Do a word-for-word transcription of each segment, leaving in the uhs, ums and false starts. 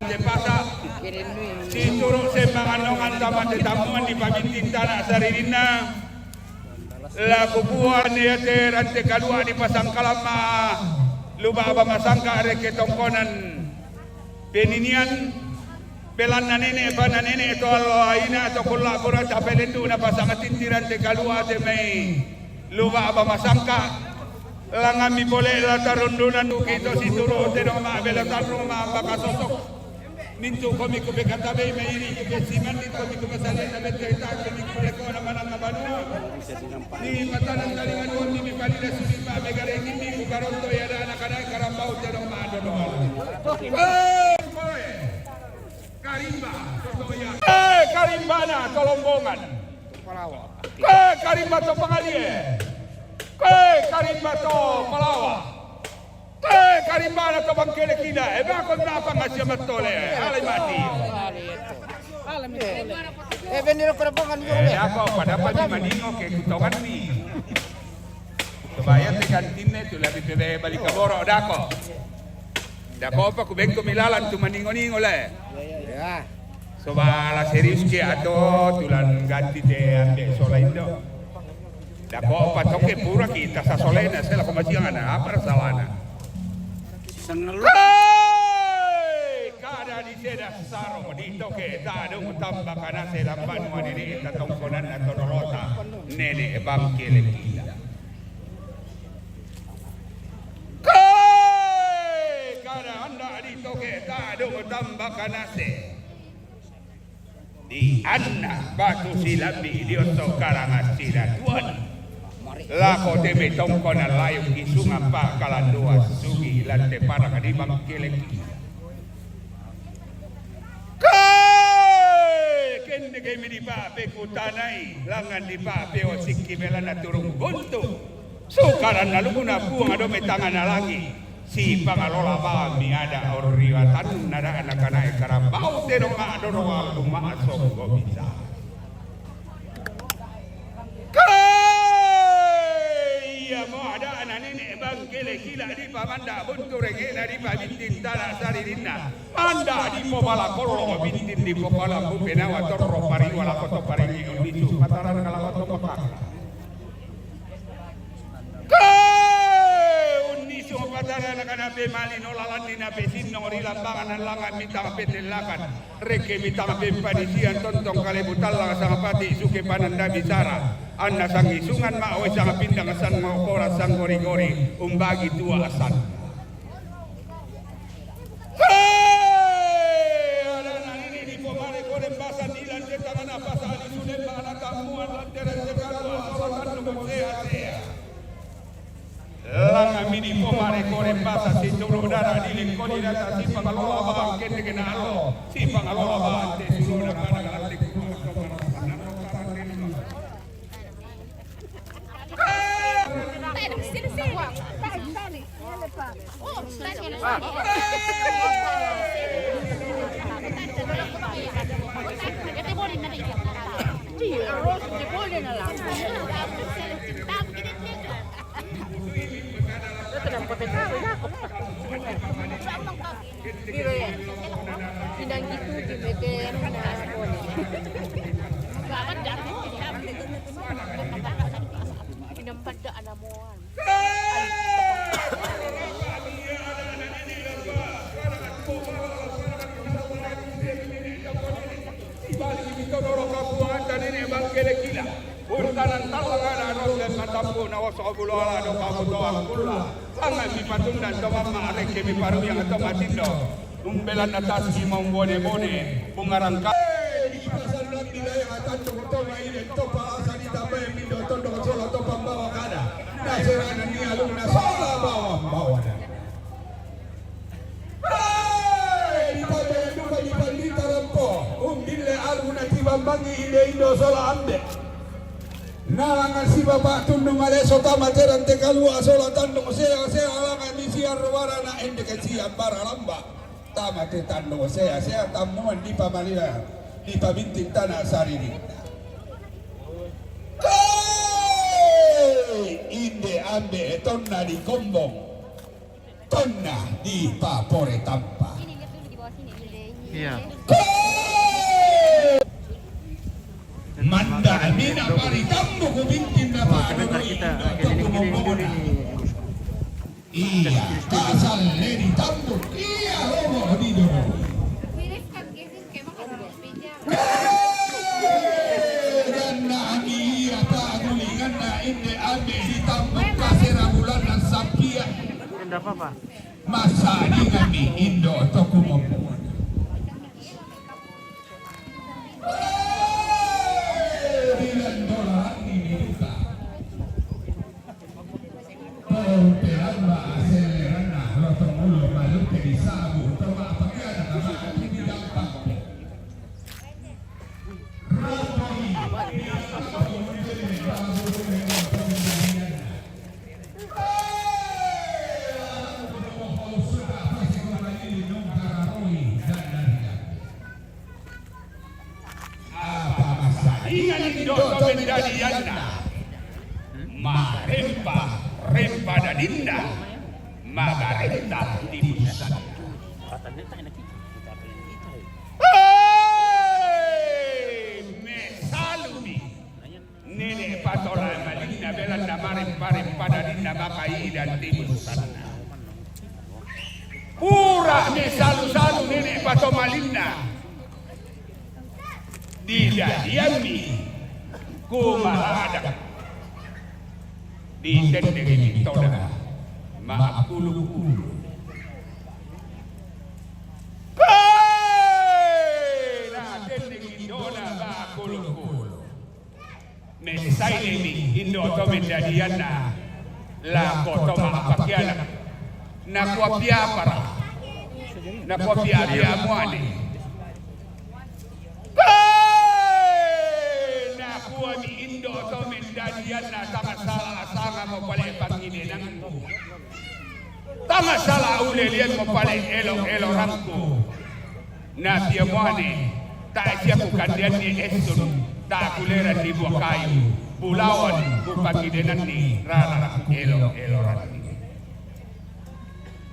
Te pasa, situru' sembangannongan tama te tammuan dipabinting tana' saririnna, la kubuanne iate rante kalua' dipasangkalamma lu ba'ba masangka' rekke tongkonan peninian, belanna nene' pa na nene' to allo aina to kulla' pura tapelendu' napasang tindi rante kalua' te mai lu ba'ba masangka'. Langammi pole la tarundunan duki to situru' te dong ma'bela tarrung ma'baka sosok. Mintu' komi kupekatabei mairi' kupessimandi komi kupasalena bette ta komi kupelekona manang banua. Ni matanan talinga duammi mipalida sudi ma'begarenginni kukaronto iada anak-anak karambau te dong ma'dodoan. Eh, koe. Karimba, soto ya. Eh, karimbana tolombongan. Koe karimba to pangalie. Koe karimba to palawa. Koe karimbana to bangkele kina. E bako napa ngasia mattole. Alai mati. E bendera perempuan. E ako pada pami maningo ke kutonganmi. Coba ya te gantinne tu lebih pebe balik kaboro dako. Dako apa kubengko milalan tu maningo-ningo le. Soba la serius ke ato tulan ganti te ambe sola indo. Dako apa toke pura kita sasolena sela ko masiangana apa salana. Sengelu. Hei, kada di seda saro di toke tadung tambakana sela banua nene tatongkonan atau dorota nene bangkele kila. Hei, kada anda di toke tadung tambakana se. Di anna batu silambi di osso karanga siratuan. Lako te mai tongkona layung di sunga pakalandua sugi lante parang di bangkeleki. Kai kende kemi di pape kutanai langan di pape osikki belana turung buntu. Sukaran nalukuna puang ado mai tangana langi. Sipangalola bami ada orriwa tannara nakanae karambau teno ma'doro aku ma'songgo bisa. Kai iya mo ada anak nenek bangkele kila di pamanda buntu regena di pabintin tana saririnna. Anda di pobala kollo bintin di pokala bupenawa torro pariwa lakoto paringi undisu pataran kalakoto pekak. Kai unnisu mapatara nakanape mali no lalanni nape sinno ri lambangan langa mitang petellakan rekke mitang pempanisian tontong kalebu tallang sangapati suke pananda bisara anna sangisungan ma'oe sangapindang sango kora sanggori-gori umbagi tua asan. Hei, anak-anak ini di pomare kore pasan ilan de tangana pasali sude mana tammuan lanteran de kalua sola tandung sea-sea. Langami di pomare kore pasa situru dara di lengko di data si pangalola bang kende kena alo si pangalola bang te sulo na pada galante kulo. Pinang gitu di mete na kone. Pinang pada anamoan. Balik itu dorong kapuan dan ini bangkele gila. Urtanan tallang ana ronde matambu na oso bulo ala do pabuto angkulla. Langan mi patundan to mamma arekke mi paruyang to matindo. Umbelan atas ki mau bone-bone bungarang ka. Di pasal lambi daya tantu to mai den to pa asa di tabe mindo tondo solo to pambawa kada. Naserana ni alumna sola bawa bawa. Hei, dipabaya duka di pandita rampo, umbille aluna tibambangi inde indo sola ambe. Nalangan si bapa tundu maleso tama terang te kalua sola tandung sea-sea langan di siar warana ende ke siar bara lamba. Tama te tandung sea-sea tammuan di pamalila di pabinting tana sariri. Hei, inde ambe tonna di kombong. Tonna di papore tampa. Iya. Manda' mina paritammu ku bintinna. Komentar kita, ini, ini, ini, ini. Iya, kasalle ditambu. Iya, romo di doro. Ganna ami iya pa'gulinganna inde ambe' ditambu kasera bulanna sampian. Tidak apa-apa. Massa'dingammi indo' to kumompo. Bilang dola angin dibuka. Pau peamba aselleranna lotong ulo malupe disabu to ma'pakeana ma'ati didampang. Rampoi didampang. Apa massa'dingang indo' to mendadianna? Marempa, rempa dadinna, magarenta di pussanna. Eh, mesalumi. Nene' patola malinna belanna marempa-rempa dadinna makaida' ti pussanna. Pura mesalu-salu nene' patomalinna. Didadiammi kumaladak. Ditendengmi tona ma'akkulu-kulu. Kena tendengmi tona ma'akkulu-kulu. Messailemi indo' to mendadianna lako to ma'pakeana. Nakua piapara, nakua piapia muane. Nakuami indo' to mendadianna, tang sala sangamo pale' pangidenangku. Tang sala uleleanmo pale' elo'-eloranku. Napia muane, tae' sia kukandeanni essun, tae' kuleranni bua kayu, bulawan kupangidenanni rara elo'-eloranni.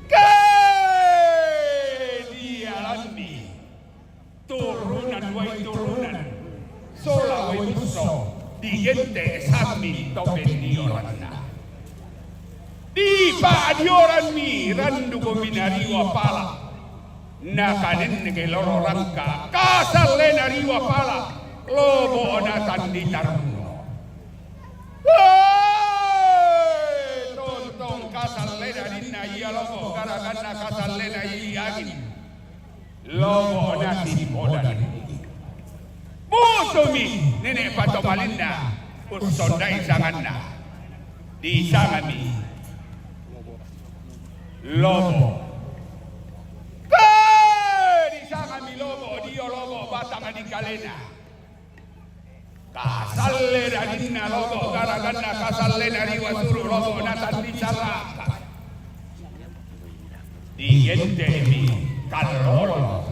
Ke dialammi turunan wai turunan, sola wai musso, digente' sammi to pennioranna. Dipa'dioranni randuku minariwa pala, nakanenneke loro rangka, kasallena riwa pala, lobo'na tandi tarunno. Woi, tontong kasallena dinna ia lobo, garaganna kasallena ia angin. Lobo nasi bodan. Busumi nene' patomalinna, ussondai sanganna. Disangami lobo. Ke disangami lobo, dio lobo batang di kalena. Kasalle dadinna lobo, garaganna kasallena riwa suru' lobo natandisaraka. Digente'mi kallolo,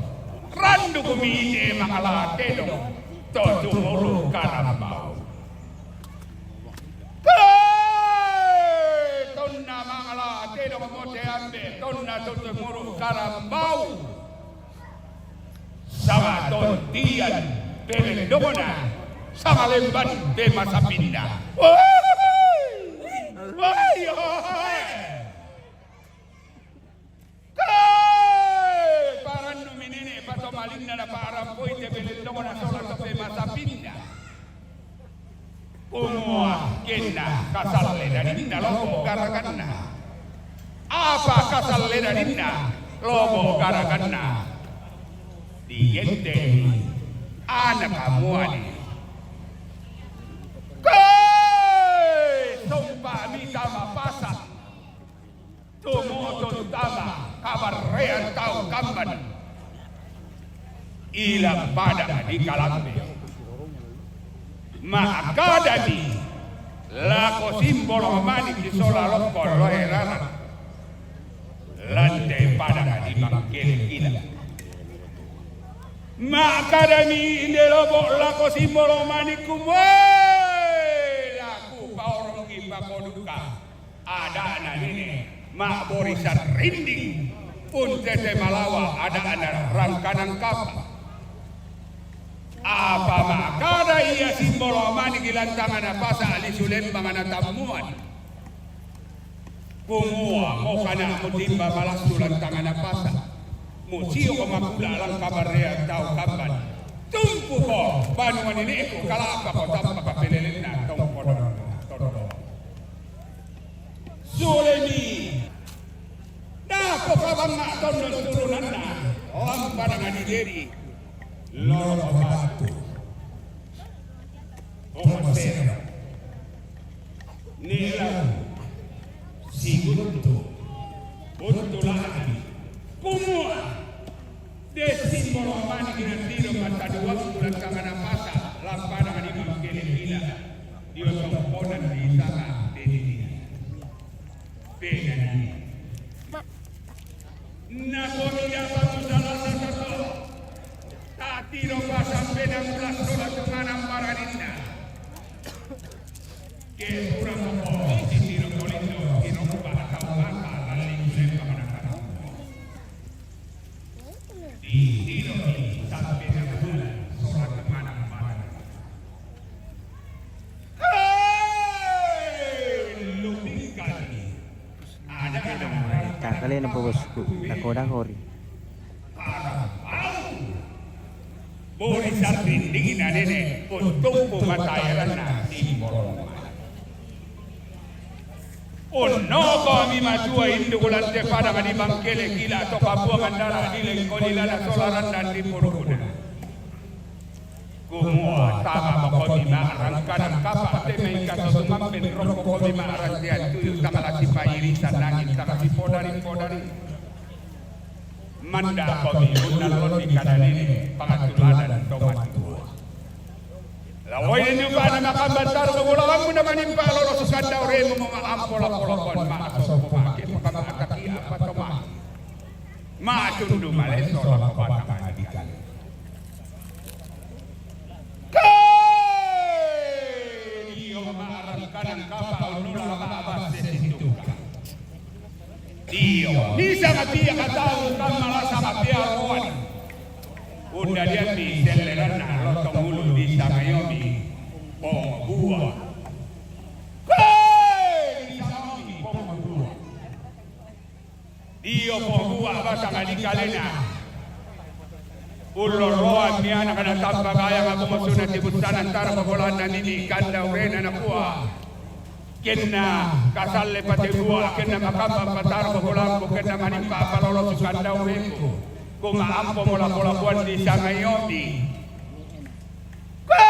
randukmi ite mangala tedong to tumuru' karambau. Ke tonna mangala tedong mo te ambe', tonna to tumuru' karambau. Sama tontian pelendongna, sama lemban pemasapinna. Woi! Woi! Ke parannumi nene' patomalinna napa'rampoi te pelendongna sola to pemasapinna. Kumua genna kasalle dadinna lobo garaganna. Apa kasalle dadinna lobo garaganna? Digente'i ana' kamuane. Ke sompa'mi tama pasa'. Tumotong tama kabarrean tau kamban. Ilang padang di Kalambe. Ma'kadami lako Simbolong Manik sola lokko loe rara. Lante padang di Mangkele Kila. Ma'kadami inde lobo' lako Simbolong Manik, kumue, laku paorongi pakoduka. Ada'na nene' ma'borisan rinding, Untete malawa ada'na rangkanan kapa. Apa makada ia simbolo manigi lantangana pasa' lisu lembang na tammuan. Kumua mokana mutimba malassu lantangana pasa'. Musio ko makula langka barrea tau kamban. Tumpu ko banua nene'ku kalapa ko tampa kapelelenna tongkonon todolo. Sulemi. Dako kabangnga tondon turunanna. Lampa danga di deri. Lolo batu. Omasero. Nilau. Siguttu. Buntu lagi. Kumua. Desi molo mani ginantiro mataduang bulan kamana pasa lampada di mangkele ila. Dio tongkonan di sanga deni. Benani. Nakomi dapat usaha satu. Tatiro pasang benang ulas sola tumanang baraninna. Ke pura moko, sitiro tolindo, kiro kuba tau maka, laling sulembang na kamu. Di tiro ni sampe na bulan, sola tumanang baraninna. Hei, lupingkani. Ada, ada. Tangkale na bosku, dako-dako ri. Bori sardindingna nene, untukku matayaranna simbolo. Unnokomi matua induku lante padang di bangkele kila to kabuangan dara di lengko di lana solaran dan di purukuna. Kumua tama mokomi ma'rang kanan kapa te mai kaso tumampen rokko komi ma'rang te antuyu tangala sipairisan nangin tanga sipodari-podari. Manda komi unnal lonni kananene pangatuladan to matua. Lawoi nini upana makambantar mengulawanmu na manimpa lolo sukanda uremu mama ampola polokon ma asopo ma kepo kama ataki apa to ma. Ma tundu maleso lako batang adikan. Ke dio ma'rang kanan kapa unula ma abas de situka. Dio, misa matia katau kan malasa matia roan. Unda dia mi seleranna lotong ulu di sangayomi. Pong bua. Ke di sangayomi pong bua. Dio pong bua batang di kalena. Uloloan mi anak na tampa gaya nga bumasuna ti busanan tara pagolan na nini kanda urena na kua. Kenna kasalle pate bua, kenna makamba pataro ko golangku, kenna manimpa palolo sukandau mengku. Kuma ampo mola-mola kuan di sangayomi. Kue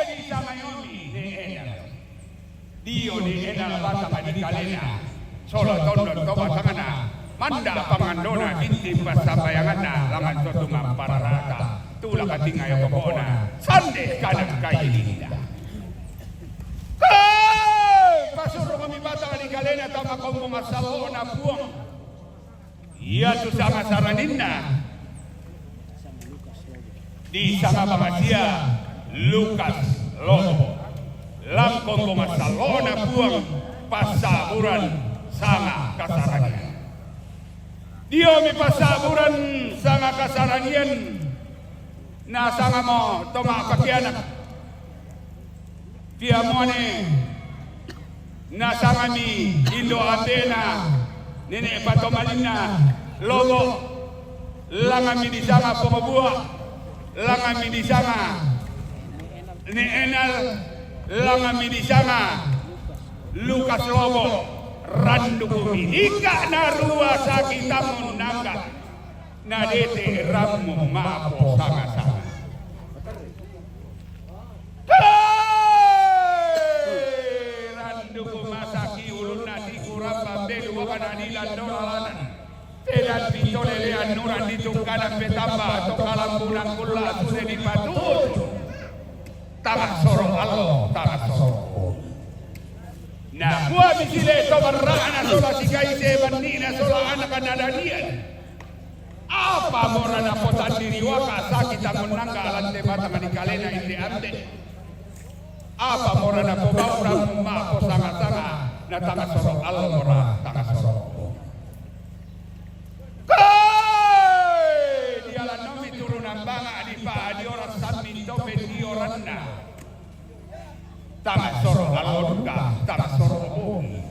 di sangayomi, ne enal. Dio ne enal batang di kalena. Sola tondon to batangana. Manda pangandona binti pasambayanganna langan sotu mampararata. Tula katinga ya pokona. Sande kadang kai linda. Hei! Pasurro kami batang di kalena tama kombong asal lo na puang. Ia tu sanga saraninna. Di sanga bangasia Lukas Lobo. Lang kombong asal lo na puang pasaburan sanga kasaranian. Dio mi pasaburan sanga kasaranian na sanga mo toma pakianak. Pia mone na sanga mi indo atena nene patomalinna lobo langa mi di sanga pongobua langa mi di sanga ne enal langa mi di sanga Lukas lobo randu kumi ika na rua saki tamun nangga. Na dete rammu mapo sanga-sanga. Hei! Randuku masaki ulunna di kurang bambelu wakana di landoralanan. Telan pitolelean nuran di tungkanan petamba to kalambunan kulla sude di patut. Tanga soro allo, tanga soro. Na kua misile to barra'ana sola sikaise bannina sola anaka nadadian. Apa mora napotandiri waka saki tangun nangga alante batanga di kalena inde ande. Apa mora napobau ramu mapo sanga-sanga na tanga soro allo mora tanga soro. Banga di pa di orang sambing tope di oranna. Tama soro alonda, tama soro bongi.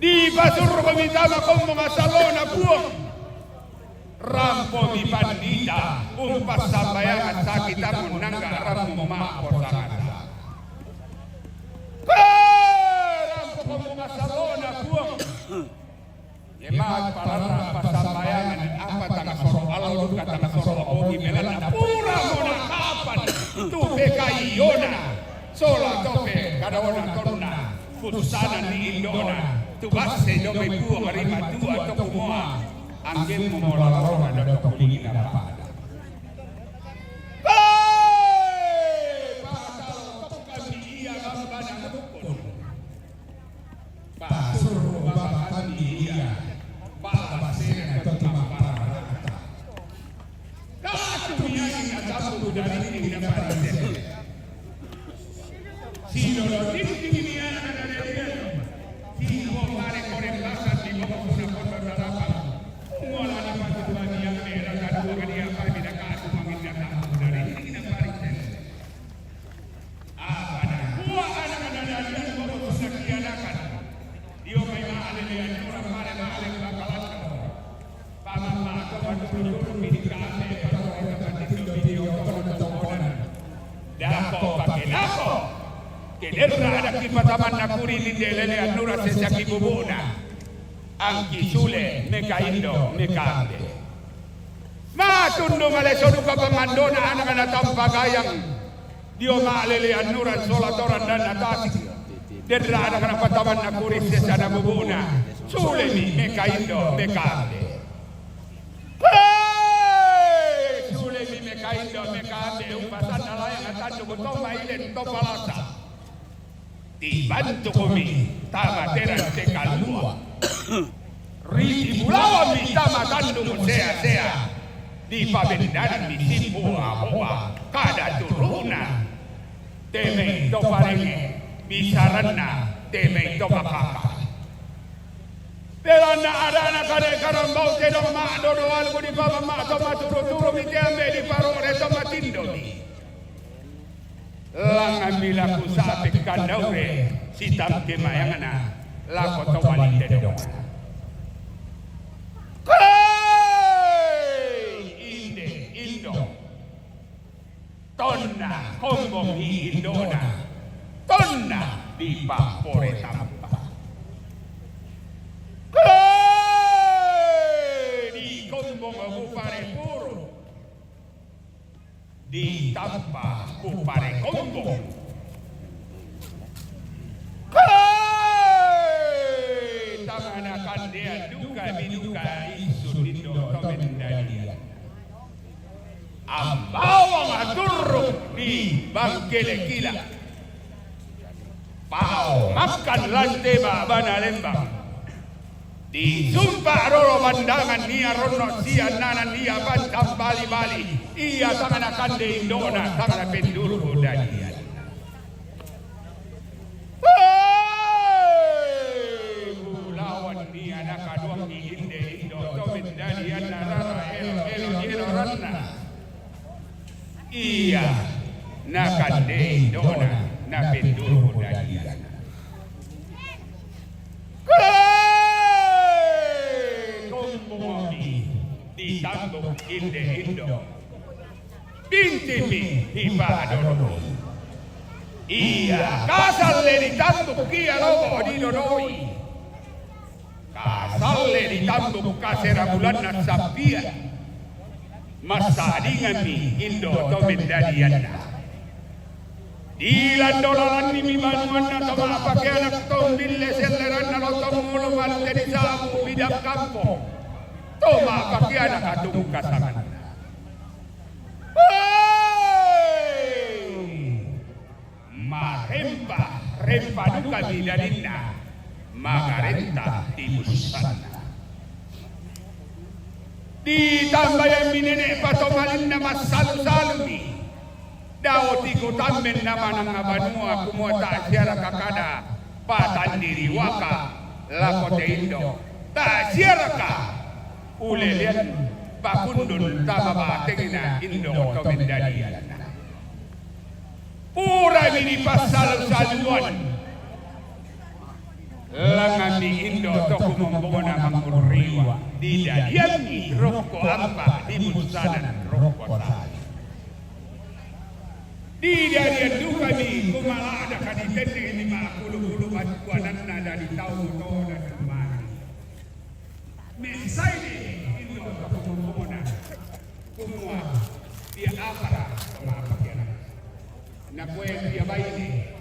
Di pasurro mi tama kombo masalona Puang. Rampo mi pandita, umpassambayangan saki tamu nangga rampo ma posangata. Ke, rampo kombo masalona Puang. Ye ma parana passambayangan apa tang soro allo duka tang soro bongi belanna pura mona kapan tu pekaiona sola tope kadaona tonna putusanan ni indona tu basse dome Puang ri matua to kumoa anggemmu mola lalona do to kulingina pada. Hei, patalo tokkan di ia bambana rukun. Pasurro baba kandi ia, baba sena to tuma parata. Katu miani na tapu dari ini na parisen. Sino lo tinti ini ana na derian. Sino pare kore basa di boko suna kondo darapa. Mola ni patu bani yang mera katu bani apa di na katu mangin na tapu dari ini na parisen. Apa na kua ana na derian boko suna kianakan. Dio mai ma ale ni anura mare ma ale bakalanto. Pamamma ko matuturu-turu mi dikame parore kapatindo video kono na tombolan. Dako pake dako. Kederra ada kipataman nakuri ninde lele anura sesaki bubuna. Angki sule meka indo meka ambe. Matundu male soduka pamandona anak-anak tampagayang. Dio ma'lele annuran sola toran dan atasik. Derra ada kana pataman nakuri sesana bubuna. Sulemi meka indo meka ambe. Hei! Sulemi meka indo meka ambe umpasanna layang atandu kutoma ile to palasa. Dibantu kumi tama teran tekalua. Riti bulawa mi tama tandu sea-sea. Dipabendan mi simbu aboa kada turuna. Temei to parenge bisaranna temei to kakaka. Belanna adana kade karambau tedong ma dodo alku di pama ma to maturu-turu mi tembe di parore to matindo mi. Langan mi laku sape kandaure sitangke mayangana lako to bali tedongana. Hei inde indo. Tonna kombong hi indona. Tonna di papore tampa. Hei di kombong bupare puru. Ditampa ku parekombong. Hei! Tangana kandean duka biduka isu dindo tomendalian. Ambawang aturruk di bangkelekila. Pao makkan lante babana lembang. Disumpa roro bandangan nia ronno sian nanan nia bantang bali-bali. Ia tangana kande indona tangana penduru dadian. Hei, bulawan nia nakaduang ni inde indo to mendadian narara elo elo elo ranna. Ia nakande indona napenduru dadian. Hei! Kombong mi ditambuk inde indo. Binti mi hipa dodoi. Ia kasal le ditambuk kia lobo di dodoi. Kasal le ditambuk kasera bulanna sampia. Massadingan mi indo to mendadianna. Dilando lalanni mi banuanna to ma'pake anak to umbille selleranna lontong mulu malte disabu bidang kampong. To ma'pake anak atung kasanganna. Hei! Marempa, rempa duka mi dadinna. Magarenta timussanna. Ditambayan mi nene patomalinna massalu-salumi. Dao tiku tammen namanang banua kumua ta'siaraka kada patandiri waka lako te indo. Ta'siaraka ulelean Pakundun tama batengna indo to mendadianna. Purami ni passalu-saluan. Langanni indo to kumombongna mangurriwa, didadianni rokko ampa, dibussanan rokko sali. Didadian dukami kumalada kaditenne ni makkulu-kulu battuananna dadi tau tona dumani. Messaini indo to kumombongna. Kumua, dia apara, apa kiana. Nakoe dia baine.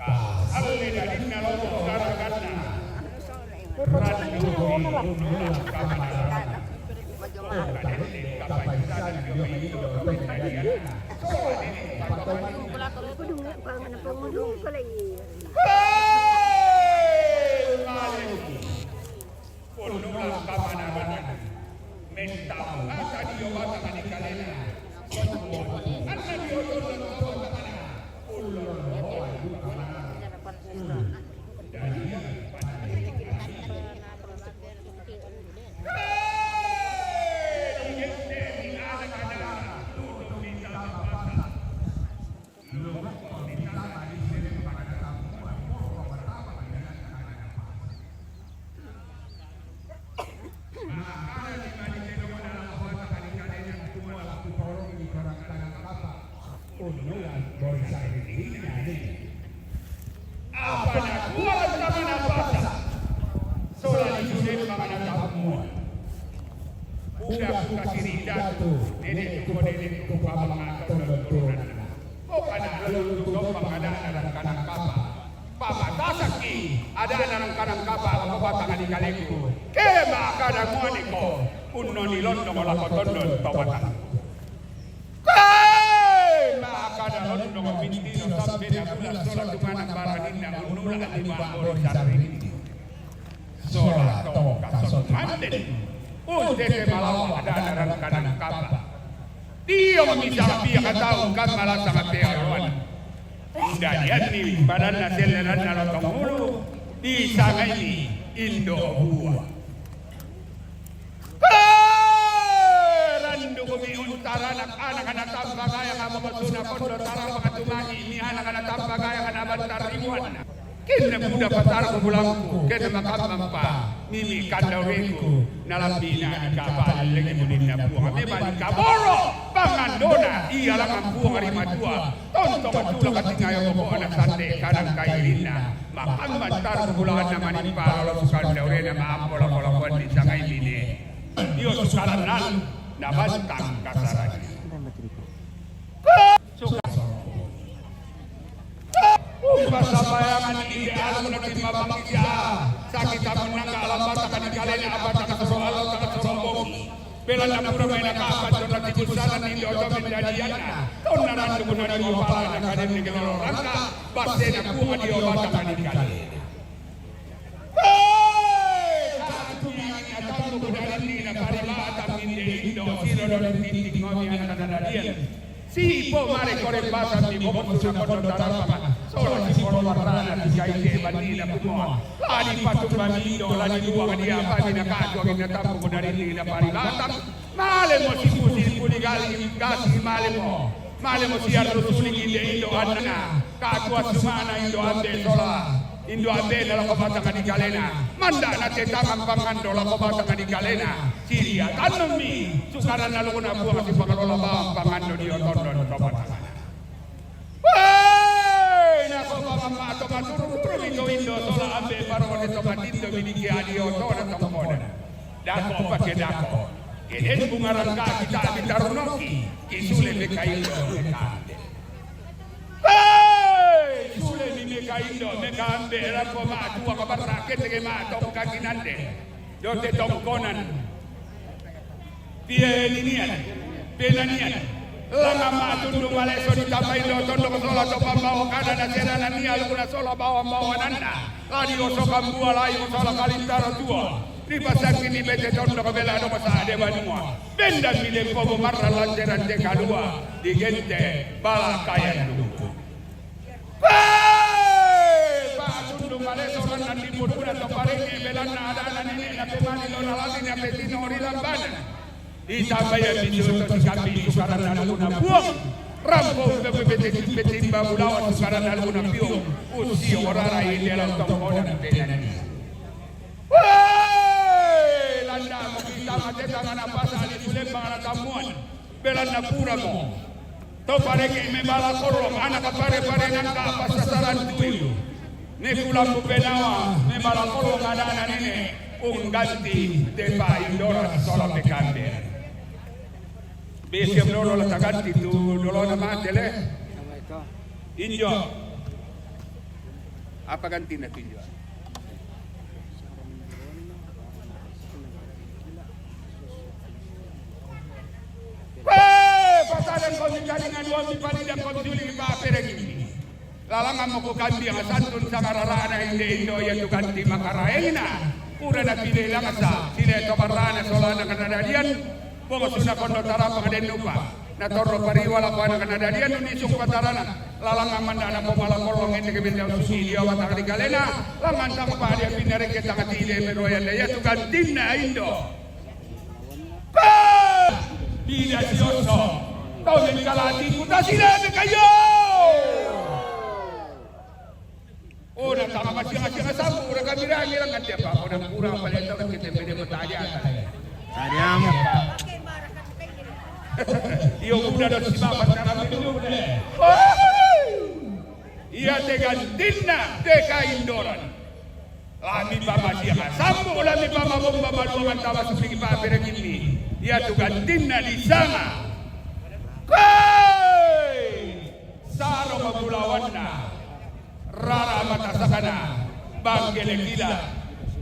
Kasalle dadinna lobo garaganna. Randu. Punna kamanarana, mentang asa dio batang ri kalena. Anna dio tolong tau batangna. Ullo roa buka manarana. Ullo. Dadi, Apa nakua tama napasa? Sola lisulemma manatammua. Buda kukasiri datu, nenekku, nenekku, pamanga tondon turunanna. Ko kana alulung tombang adana rangkanang kapa. Pamatasakki adana rangkanang kapa lako batang ri kaleku. Ke maka namuaniko, unnoni londong lako tondon to batang. Kai, maka nalondong mintiro sampe nabulang sola tumana baraninna unnula ri bambori sarringi. Sola to kasong manden. Untete malawa adana rangkanang kapa. Dio mami sapi katau kamma lasang pearoan. Dadianni padanna selleranna lotong ulu, disangaini Indo Bua. Randuku mi untara anak-anak na tampa gaya kamu masuna kondo tarapa katumani ni anak na tampa gaya kana bantar ribuan. Kena muda patar bulangku, kena makamampa, mimi kandaureku, nalambina ni kapal lagi muninna buang, memang kaboro, pangandona, iya langan buang hari matua, tontong tula katinga yang boko anak sande, kadang kairinna, makan bantar bulanganna manimpa, lalu sukan daurena, maampo lako-lakoan di sangai mine. Dio sukaran lalu, nabantang kasarani. Suka. Umpasambayangan inde alu natimbang makkija, sakita munangga alambata kanikalena abata kasoro alu kasoro bongi. Belanna pura maena kapan to natibusana inde oto mendadianna. Tonna randu munari wapala na kadenne kelolo rangka, bassena Puang dio abata kanikalena. Sipo mare koreng basang di boko suna kondo tarapang, sola sipolo warrana di kaise bandina kumua. Lani patumba mindo, lani luang dia pamina katuang ina tampu dari ina paribatang. Malemo sipu-sipu di gali gasi malemo. Malemo siar rusuli inde indo anna. Katua sumana indo ambe sola. Indo ambe na lako batang di kalena. Manda na tetangan pangando lako batang di kalena. Siria tanemi. Sukaran na lukuna buang si pangalola bawang pangando dio tondon to batang. Woi, Ako pa mama to maturu-turu mi to indo sola ambe paro ne to matindo mi diki adio to na tongkona. Dako pake dako. Keden bunga rangka kita bitarunoki. Kisule me kaindo me kande. Hei! Sule mi me kaindo me kambe rako ma tua kabarra kete ke ma tongka kinande. Dote tongkonan. Pie ninian, pie nanian. Langa ma tundu maleso di tamai do tondo kosola to pamba okada na sera nania lukuna sola bawa bawa nanda. Ladi oso kambua lai oso la kalintaro tua. Di pasangki ni bete tondo kebela do masa de banua. Benda mi lempo bo marra lante rante kalua. Di gente bala kaya duku. Hei! Patundu maleso ranna timur kuna to parenge belanna adana nene na pemani lona lati na petino ori lambana. Di tambaya bisu to sikapi sukaran na luna buong. Rampo pepe pete pete imba bulawan sukaran na luna piong. Usi orara indela tongkona penani. Hei! Landa mo kita mate tangana pasa di sulembang na tamuan. Belanna pura mo. To pareke me bala kolong, anak pare-pare nangka pasasaran tuyu. Ne kulambu penawa, me bala kolong ada anak nene, ungganti, tepa indora sola pekambe. Besiam dolo la taganti tu dolo na matele. Injo. Apa gantina tu injo? Wee! Pasadan komi kalingan wami paridan komi suli pa perengini. Lalangan moko kambiang santun sangararana inde indo iya tukanti makaraengna. Udah na pile langasa, sile tobarana solana kanadadian. Bongo suna kondo tarapang den upa. Na torro pariwala ko anak kanadadian unisung patarana. Lalangan mandana pomala kolong ende ke benda usuki dia watak di kalena. Langan tangpa dia pinareke tangati dia meroyan dia tukantinna indo. Pah! Bida sioso. Tau mengkalati kuta sila mekayo. Ona tama masianga-sianga sambu, ona kami rangi rangan dia pa, ona kurang pale tau kita bede mataja tale. Tadiamo. Iyo udah do si baba tara bede. Iya te gantinna te kaindoran. Lami pama sianga sambu, lami pama bomba maluangan tama supingi pa perengini. Iya tu gantinna di sana. Kai! Saro mabulawanna. Rara matasakana, bangkele kila,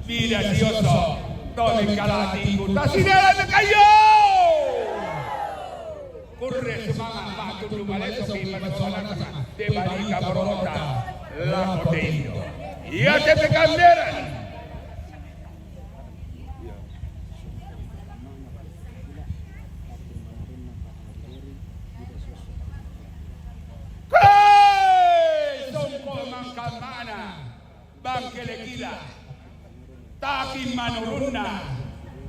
bida sioso, tomi kalatiku, tasidele mekayo. Kurre sumanga matundu maleso ki masolanasa, debali kaborota, lako teindo. Iya tepe kamberan. Hei! Songko mangkamana, bangkele kila. Taki manurunna,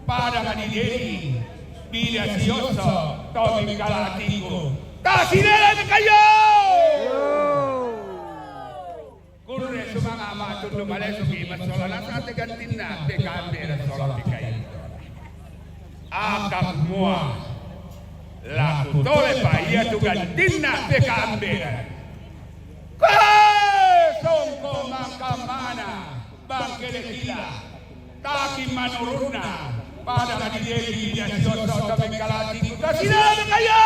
pada madideni, bida sioso, tomi kalatiku. Tasidele mekayo! Kurre sumanga matundu maleso ki masolanasa te gantinna te kambera sola te kaindoran. Akak mua laku tole pa iya tu gantinna te kambera. Kae songko mangkamana bangkele kila. Taki manurunna pada madideni bida sioso tomi kalatiku. Tasidele mekayo!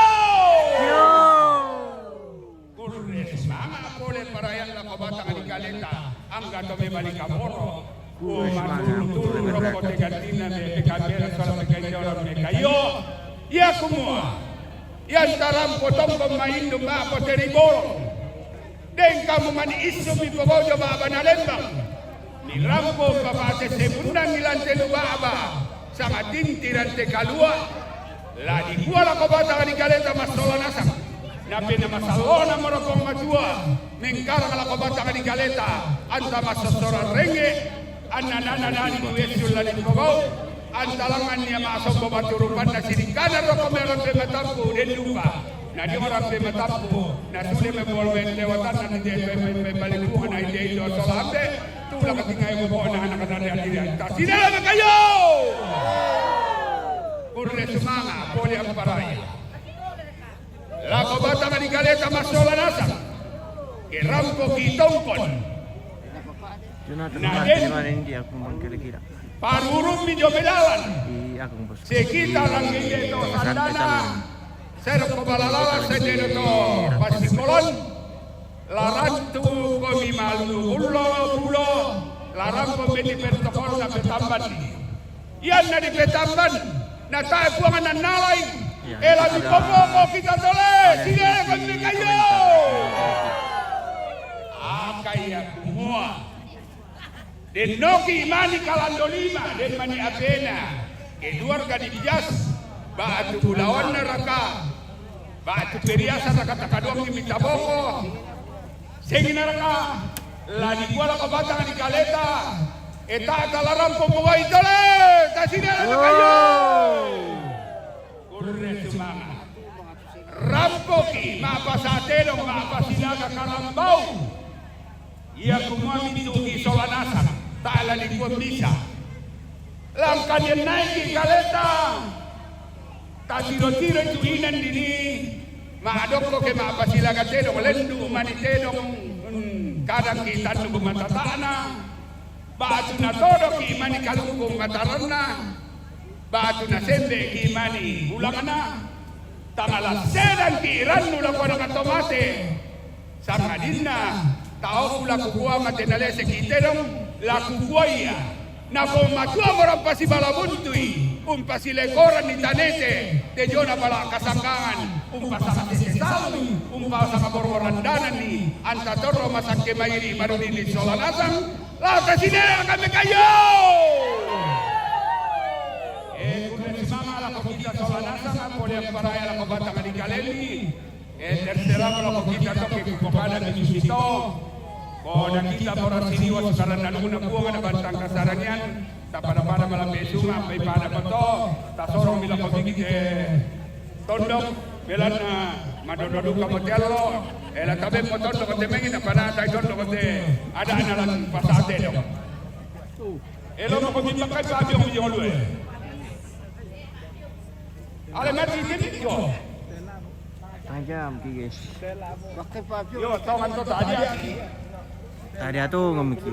Kurre sumanga pole parayang lako batang di kaleta, angga to me bali kaboro. Kurre sumanga pole parayang lako batang di kaleta, angga to me bali kaboro. Kurre sumanga pole parayang lako batang di kaleta, angga to me bali kaboro. Iya kumua. Iya antaram potong pemain domba poteri borong. Deng kamu mani isu mi pobojo baba na lembang. Ni rampo papate sebundang ilante lu baba. Sangatinti rante kalua. La dikua lako batang di kaleta masola nasang. Napena masalona morokong matua. Mengkarang lako batang di kaleta. Anta masosora renge. Anna nana nani kuesul la dipogau. Antalangan nia masombo batu rupanna sirikana roko meron pe matampu den dupa. Na di orang pe matampu. Na sule me bol men lewatan na di pe pe pe balik bukan na ide indo solambe. Tula ketinggai mo bona anak ada di ati. Tasidele mekayo. Kurre sumanga pole amparaya. Lako batang di kaleta masola nasang. Rampoki tongkon. Jonathan, na den, di mana ini dia, aku bang kira-kira. Parurummi jo belalan. Di aku bos. Sekitar langgi to sandana. Serko balalawa sedeno to pasikolon. Larantu komi malu ulo pulo. Larampo beni pertokol na petamban. Ianna dipetamban, na tae Puang nannalai. Iya, ela dipopoko kita tole, sire kami kayo. Akaia kumua. Den noki mani kalando lima, den mani apena. Keluarga di Bijas, batu bulaonna raka. Batu periasa raka takaduang mita boko. Sengina raka, la dikua lako batanga di kaleta, e tata la rampo muai tole, tasina la kayo. Kurre sumanga. Rampoki, ma'pasatedong, ma'pasilaga karambau. Ia kumua mintuki sola nasang, tae la dikua misa. Langka dia naiki kaleta. Tatiro-tiro itu inan dini, ma'dokko ke ma'pasilaga tedong, lendu mani tedong, hmm, kadang ki tandu matata'na, batu na todoki mani kalungkung mataranna, batu na sembe ki mani bulangna, tangala sedang ki rannu lako anak to mate. Sangadinna, taoku la kukua mate naleseki tedong, la kukua ia. Napomatua morang pasibala buntui, umpasilekoran ni tanete, tejona pala kasanggangan, umpasaka sese salui, umpasaka borboran danani, anta torro masangke mairi marudini sola nasang, la tasinea kami kayo. E, kurre sumanga lako kita sola nasang, pole paraya lako batanga di kalemi. E, terserah kalau kita toki kupada di sito. Ko na kita pora siniwa sekarang naluna buang ada bantang kasarangian. Tapada-pada malambe suma, pai pada pato. Tasorong bila ko bigi te tondok. Belana madodo duka motialo. Ela tabe mo tondok te mengina pana tai tondok te. Ada analan pasate dong. Elo mo ko bimbakai pabiong biong lu e. Ale mati ini yo. Tajam ki guys. Yo, tongan to tadi aki. Tadi atu ngemiki.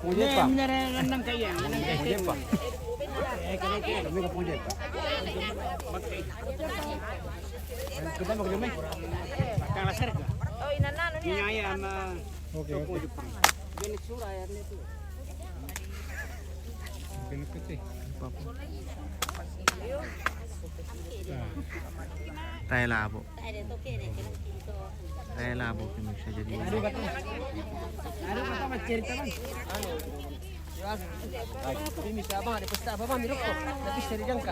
Ini benar rendang kayak yang, rendang kayak yang. Eh, kami ke punya. Kita mau ke rumah. Kang Lasar. Oh, inanano ni. Ini ayam, eh, oke, oke. Ini sura ya, ini tuh. Oke, oke. Tae labo. Tae labo ki bisa jadi. Aduh, kata. Aduh, kata mas cerita, Bang. Anu. Ini bisa Abang ada pesta apa, Bang, di rokok? Tapi seri jangka.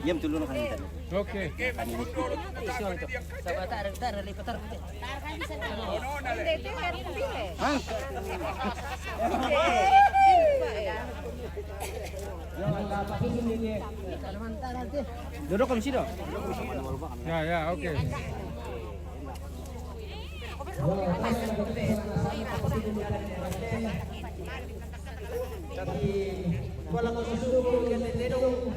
Diam dulu, nak, minta. Oke. Siapa tak ada, tak ada lipat, tak ada. Duduk di sini. Ya, ya, oke. Tapi kalau susu kita tedong,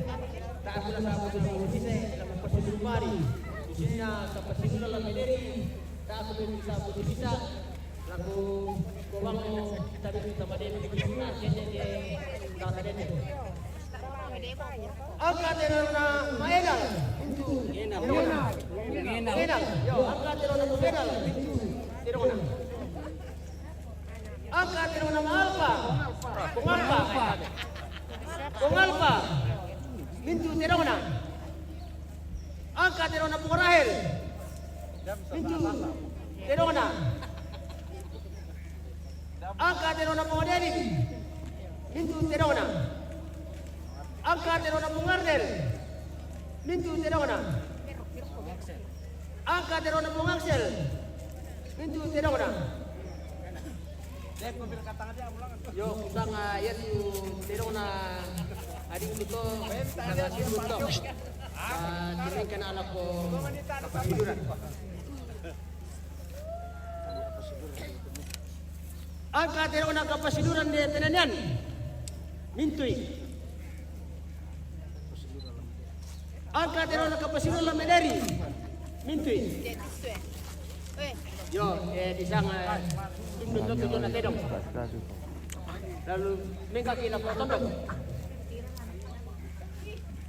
tak ada sama susu sini, sama susu mari. Sini sama susu dalam ini, tak ada bisa susu sisa. Laku ko bango tabe tu tabe de tu na sene de na sene de. Angka terona maenal. Enal. Enal. Yo, angka terona maenal. Terona. Angka terona maalpa. Ko maalpa. Ko maalpa. Mintu terona. Angka terona Pung Rahel. Mintu terona. Angka terona Pung Derik. Mintu terona. Angka terona Pung Arnel. Mintu terona. Angka terona Pung Aksel. Mintu terona. Yo, kusanga, ah, ya tu terona adikku to, sanga si Gunto. Ah, terengkan ala ko kapasiduran. Angka terona kapasiduran de penanian. Mintui. Angka terona kapasiduran la mederi. Mintui. Yo, eh, di sana, eh, tundun to tujuan na tedong. Lalu mengkaki la potondong.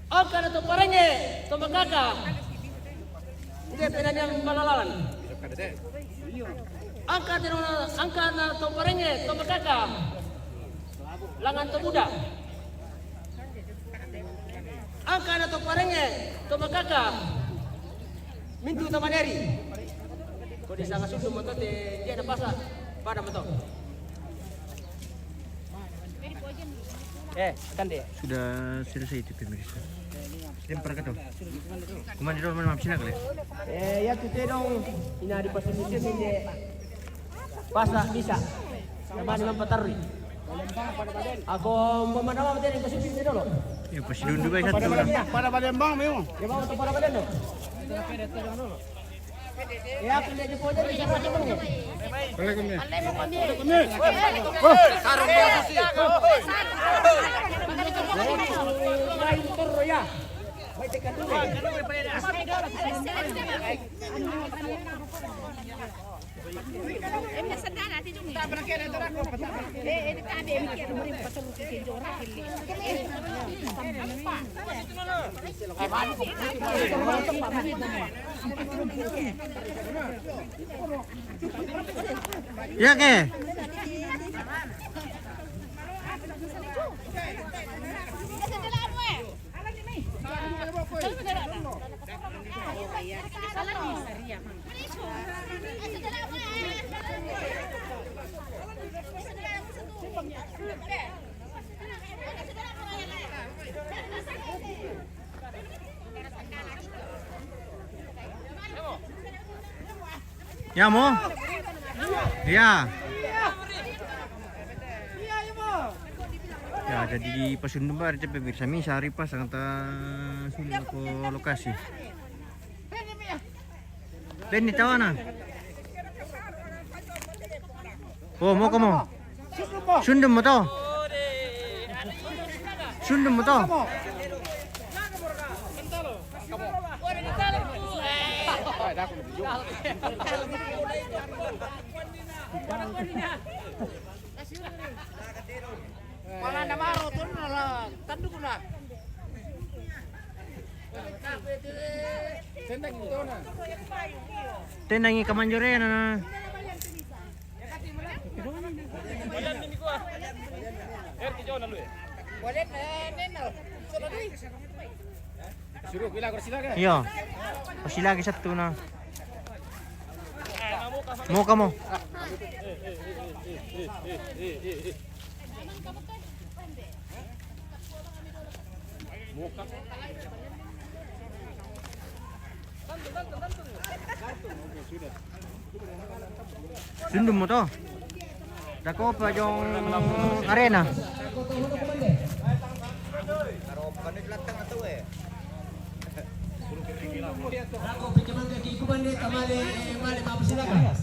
Angka na to parenge, to makaka. Nde penanian malalalan. Angka terona, angka na to parenge, to makaka. Langan to buda. Angka na to parenge, to makaka. Mintu tamaneri. Ko di sanga susu moto te dia na pasa. Pada moto. Eh, kan dia. Sudah selesai itu pemirsa. Lempar ke tu. Kuman di rumah mamsina kali. Eh, ya tu tedong. Ina di pasal musim ini. Pasa bisa. Nama ni mampa tarui. Ako mamana mampa tedong pasal musim dulu. Ya, pasal dundu baik satu. Pada Palembang memang. Ya, bawa tu pada badan tu. Ya ke? Ya mo? Ya. Ya, jadi di Pasundan ba, ada pemirsa mi sari pas angkata sulit ko lokasi. Benni tawana. Oh, mo kamo. Sundun mo to. Sundun mo to. Pala na maro to na la tanduk na. Tendangi kamanjore na. Iyo. Kursi lagi satu na. Mo kamo. Sundun mo to. Dako pa jong arena. Ako pinjaman kaki kubande tamale male mabusilaga.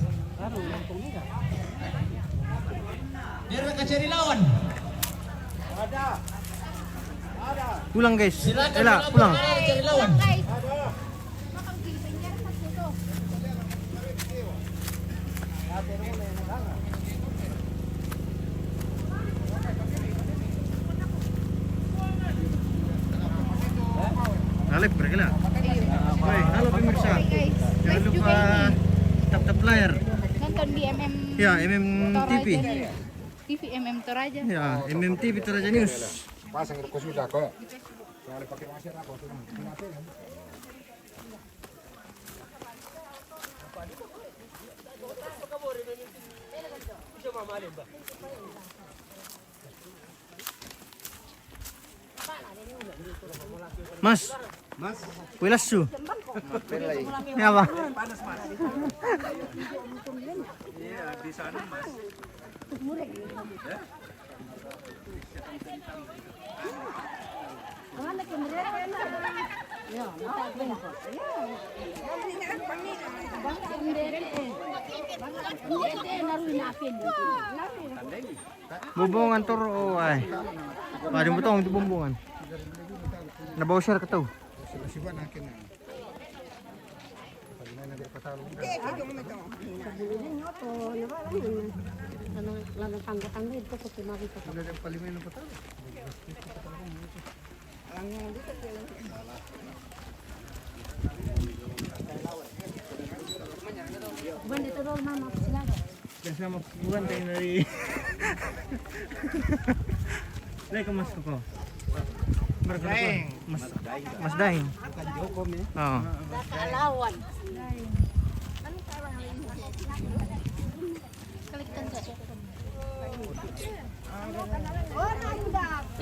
Biar ka cari lawan. Pulang guys. Ela pulang. Cari lawan. Alif berkela. Oke, halo pemirsa. Jangan lupa tap-tap layar. Nonton di M M Ya, M M T V. Toraja News. T V M M Toraja. Ya, M M T V Toraja News. Pasang ruko sudah kok. Soalnya pakai masker apa tuh? Mas. Mas. Kuilas su. Ini apa? Panas, Mas. Iya, di sana, Mas. Bumbungan turo, oh, ay. Pwede mo tong bumbungan. Nabaw siya ka to. Buwan dito daw, mama, sila. Biasa mah buwan tayo na rin. Dahil ka mas ko. Mas daing. Mas, mas daing. Oo. Nakaalawan.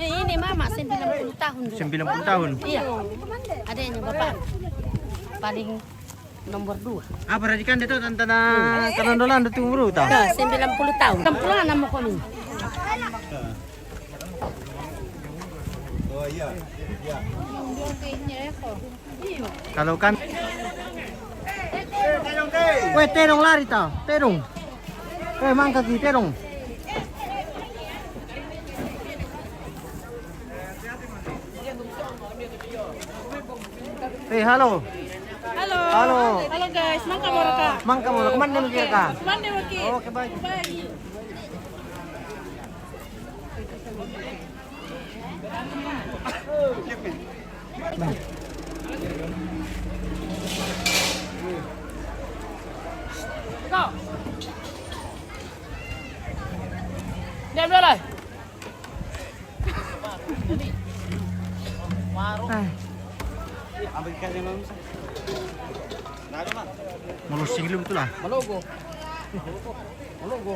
Eh, ini mama, sembilan puluh tahun dulu. Sembilan puluh tahun. Iya. Adanya bapak paling nomor dua. Ah, perhatikan dia tuh tentang tanondolan itu umur tuh. Tuh, sembilan puluh tahun. Enam puluh enam mau kami. Oh iya. Iya. Kalau kan, weh, terong lari tau, terong. Weh, mangkaki terong. Eh, halo. Halo. Halo. Halo guys, mangka mo ra ka? Mangka mo ra ka? Kumande mo kira ka? Kumande mo ki? Oke, baik. Baik. Diam dulu. Eh. Malusing lu betul lah. Malogo. Malogo.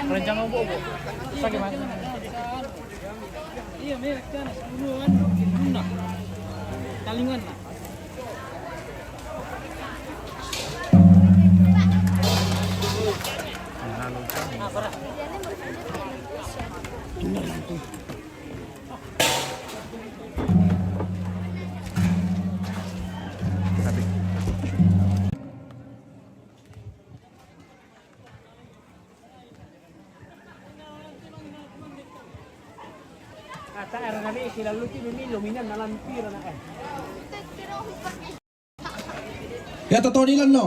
Rencana obo-obo. Iya, merek kan, sepuluhan, luna. Talingan lah. Ata era na besi lalu ti bemilo minan na lampira na eh. Ya, totoo nila, no?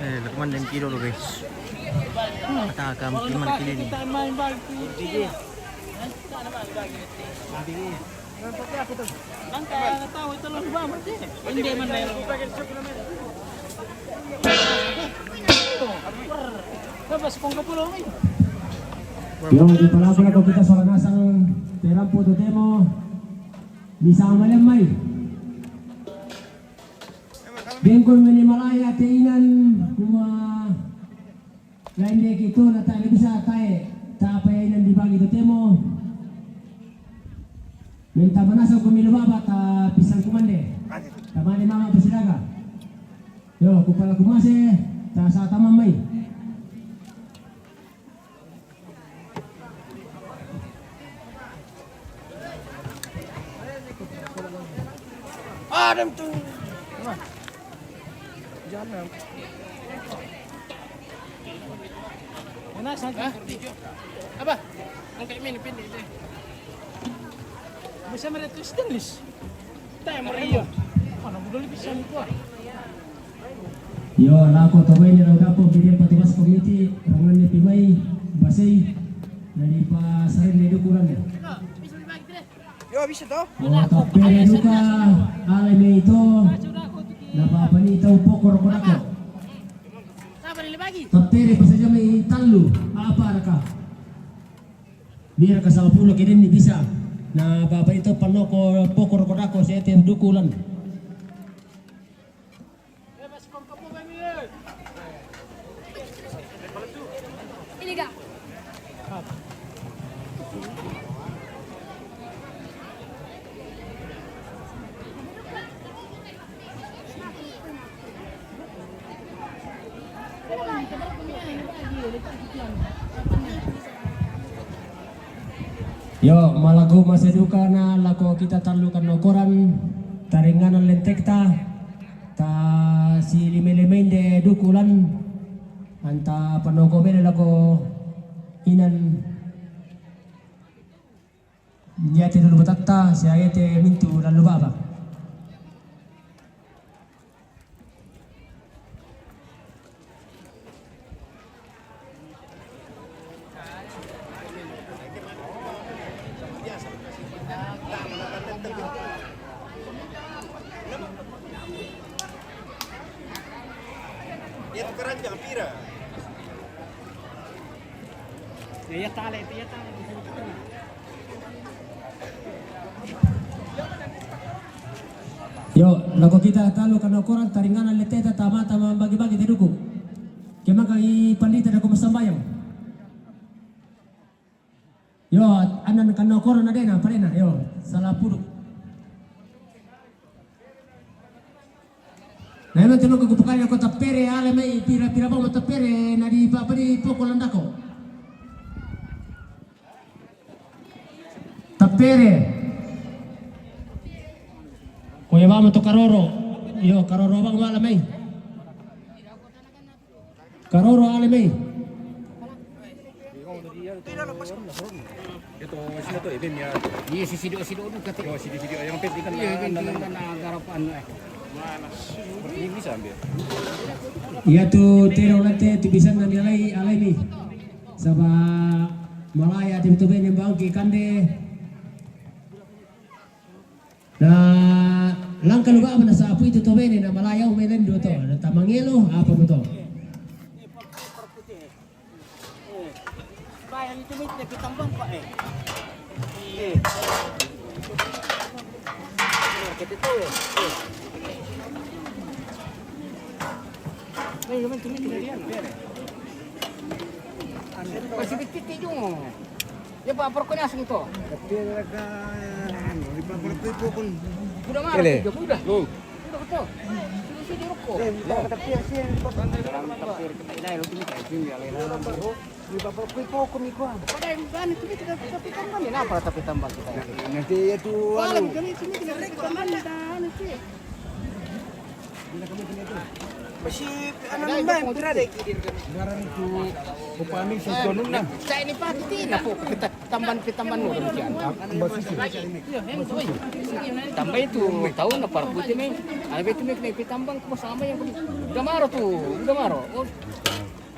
Eh, lukman dem kilo lo, guys. Mata kam kiman kilo ni. Yo, di pala pala ko kita sa nasang terampo to temo. Bisa malam mai. Bengkol meni malaya te inan kuma. Lain dia gitu, na tak bisa tae, tak apa yang dibagi tu temo. Minta manasa ko milo baba ta pisang kumande. Tamane mama pasilaga. Yo, kupala kumase, ta sa tamam mai. Adam tu. Jangan. Mana saja? Apa? Angkat main pendek deh. Bisa melihat tu stainless. Tayo mo riyo. Ano mo dali bisan ko ah. Yo, lako to bai ni rau dapo bidin patugas komiti rangan ni pimai basei dari pa sering ni dukuran ni. Yo, bisa to? O, tapere duka ale me ito. Na papanita upoko roko dako. Tapere pasaja me itallu apa raka. Bira ka sampulu kini ni bisa. Na baba ito panoko poko roko dako sete dukulan. Yo, malaku masa duka na lako kita tallu kanokoran, taringanan lentekta, ta si lime-limeinde dukulan, anta panoko mele lako inan, yate dulu batatta, siayate mintu lalu baba. Dia tu keranjang pira. Ya, ya, tale, ya, tale. Yo, lako kita tallu kanokoran taringanan leteta tamata mambagi-bagi te duku. Kemaka i pandita dako masambayang. Yo, anan kanokoran adena, padena, yo, salah puduk. Na, ema temo ko kupukani ko tapere ale mai pira-pira bang tapere na di papa di poko landako. Tapere. Ko ya bama to karoro. Yo, karoro bang mala mai. Karoro ale mai. Itu sini tuh, ini mia. Iya, si sido-sido dulu kata. Oh, sido-sido. Yang penting kan iya, yang penting kan garapan, eh. Seperti ini bisa ambil. Iya tu tero late tu bisa ngambil alai, alai ni. Saba malaya tim tu bene bangki kande. Na langka luba mana sapu itu to bene na malaya ume lendo to. Na tamangelo apa mo to? Bayang itu mit lebih tambang, Pak, eh. Eh. Kita tu. Eh. Ini teman-teman kita dia. Masih kecil juga. Ya, Pak, perokoknya asing to. Tapi ada, anu, di Pak Perokok itu pun. Udah marah, Ele. Tiga, udah. Lo. Udah, betul. Sudah, sudah, rokok. Eh, kita tapi asing, Pak. Tapi kita ini, ya, Lena. Di Pak Perokok itu pun, Iko. Padahal, kan, itu kita, kita pikir, kan, ini apa tapi tambah kita ini? Nanti itu, anu. Jadi, sini kita tapi tambah, dah, anu, sih. Masih anak mbak, berada. Barang itu upami sing tonun na. Saya ini pagi tina po, kita tamban, kita tamban mo demikian. Tambah itu, tahu na para putih ni. Ada betul ni, kita tambang ko sama yang udah maro tu, udah maro. Oh.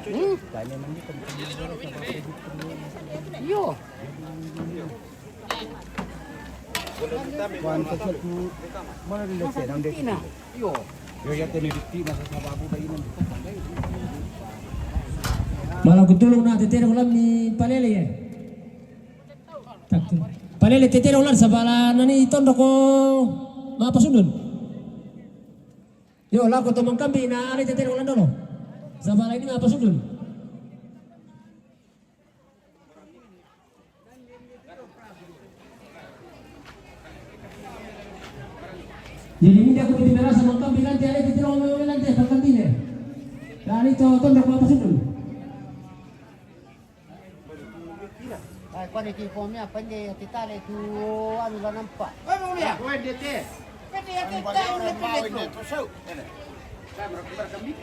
Hmm? Iyo. Kuan sa tu, mana di lese, nang de. Tina. Iyo. Yo, ya tene dikti masa sababu ba inan. Mala kutulung na tetere ulan ni palele ya. Tak tu. Palele tetere ulan sabala nani tondo ko mapasundun. Yo, lako to mangkambi na ale tetere ulan dolo. Sabala ini mapasundun. Jadi ini aku bikin merasa mangkambi lante, ale tetere ulan lante, mangkambi ne. Dan itu tondo ko mapasundun. Ay, kuan iki ko mia pende titale tu anu la nampa. Oi, mo mia. Oi, dete. Pende ya titale tu pende tu.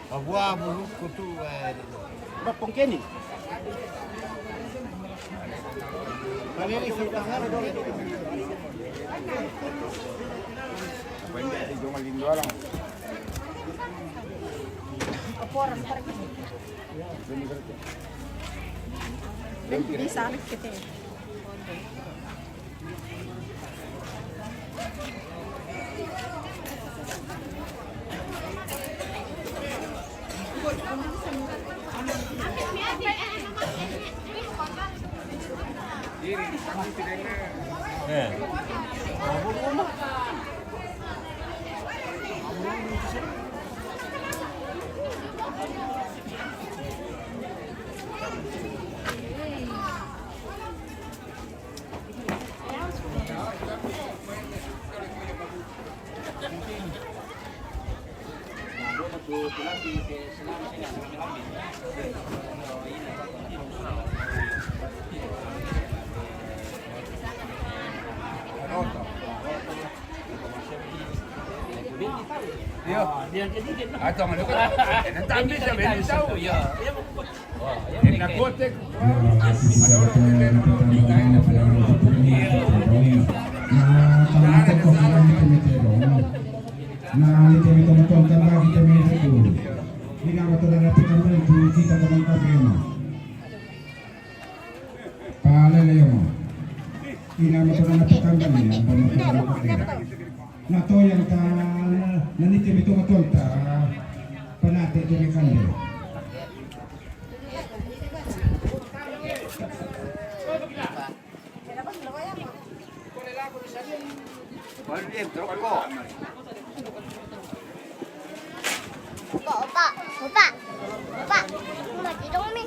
Abu-abu kutu, eh. Ba pongkeni. Pande ni si tangan do. Pende di jonga lindo alang. Aporan pergi. Bisa kita. Iya. Atau mana kan? Nanti ambil siapa yang tahu. Ya. Yang nak kotek. Ya, sisi kata, kata, kata, kata, kata, kata, kata, Nah, kalau kita kau bilang kita mete dong. Nah, kita mete nonton tambah kita mete tu. Ini nama tu dah dapat tambah tu kita teman kau dia mah. Pala le yo mo. Ina mo to na pekamba ni, amba mo to na pekamba. Na to yang ta, na ni te mi to matonta. Panate to mi kande. Opa, opa, opa, opa, mati dong mi.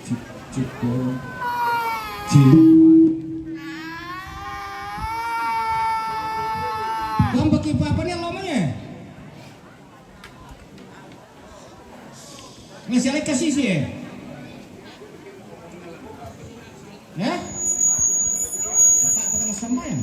Cik, cik, cik. Bang, bagi apa ni lomanya? Nasi alai kasih sih, eh? Ya? Tak kata sama ya?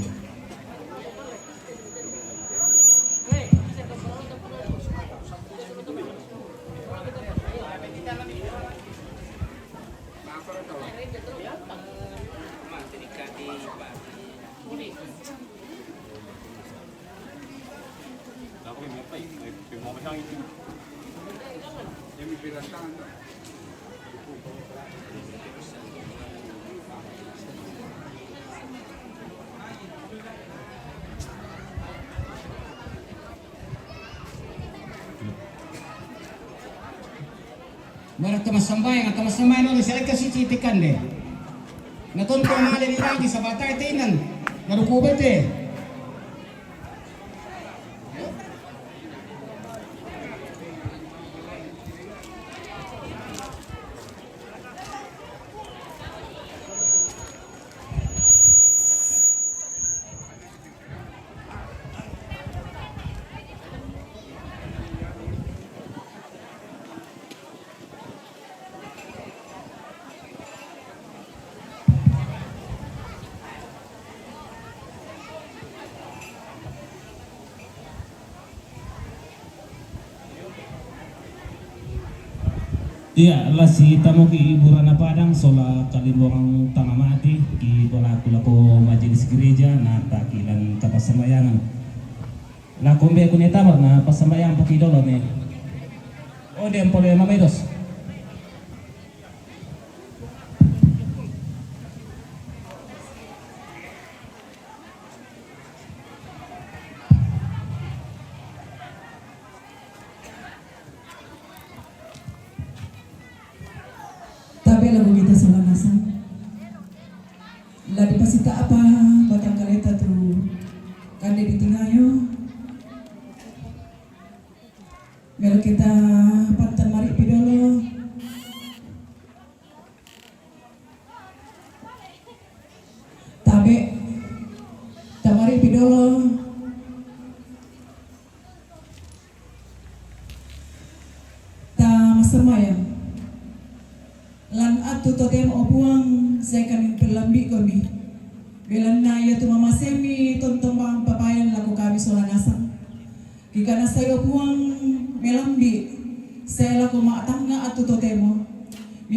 Mara tama sambayang, tama sambayang no, sila kasi titikan de. Natonto male ni lagi sa batay tinan. Narukubat eh. Iya, lasi tamo ki ibu Rana Padang, sola kalimbongan tanga mati, ki polaku lako majelis gereja, na takilan kapasamayangan. Lako mbe kuni tamar na pasambayang paki dolo ne. O, dem pole mamaidos. Tabe lagu kita sola nasang. La dipasita apa batang kaleta tu kande di tingayo. Melo kita pantan mari pidolo. Tabe, tamari pidolo. Ta masambayang. Lan atu totem o Puang, sai kami perlambi kami. Belanna iya tu mamasemi tontong bang papayan lako kami sola nasang. Kika nasai o Puang,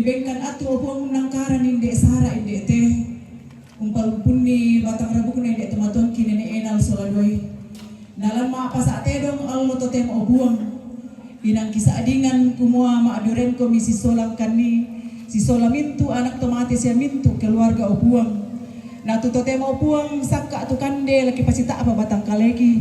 Bengkan atu, o Puang, unnangkaran inde' sara' inde' te, umpalumpunni batang rabukna inde' tomatuangki Nene' Enal sola duai. Nalan ma'pasa' tedong allo totemo, o Puang, inang kisa'dingan kumua ma'durenkomi sisola angkanni, sisola mintu' anak to mate sia mintu' keluarga, o Puang. Na tu totemo, o Puang, sakka' tu kande la kipasita'pa batang kaleki.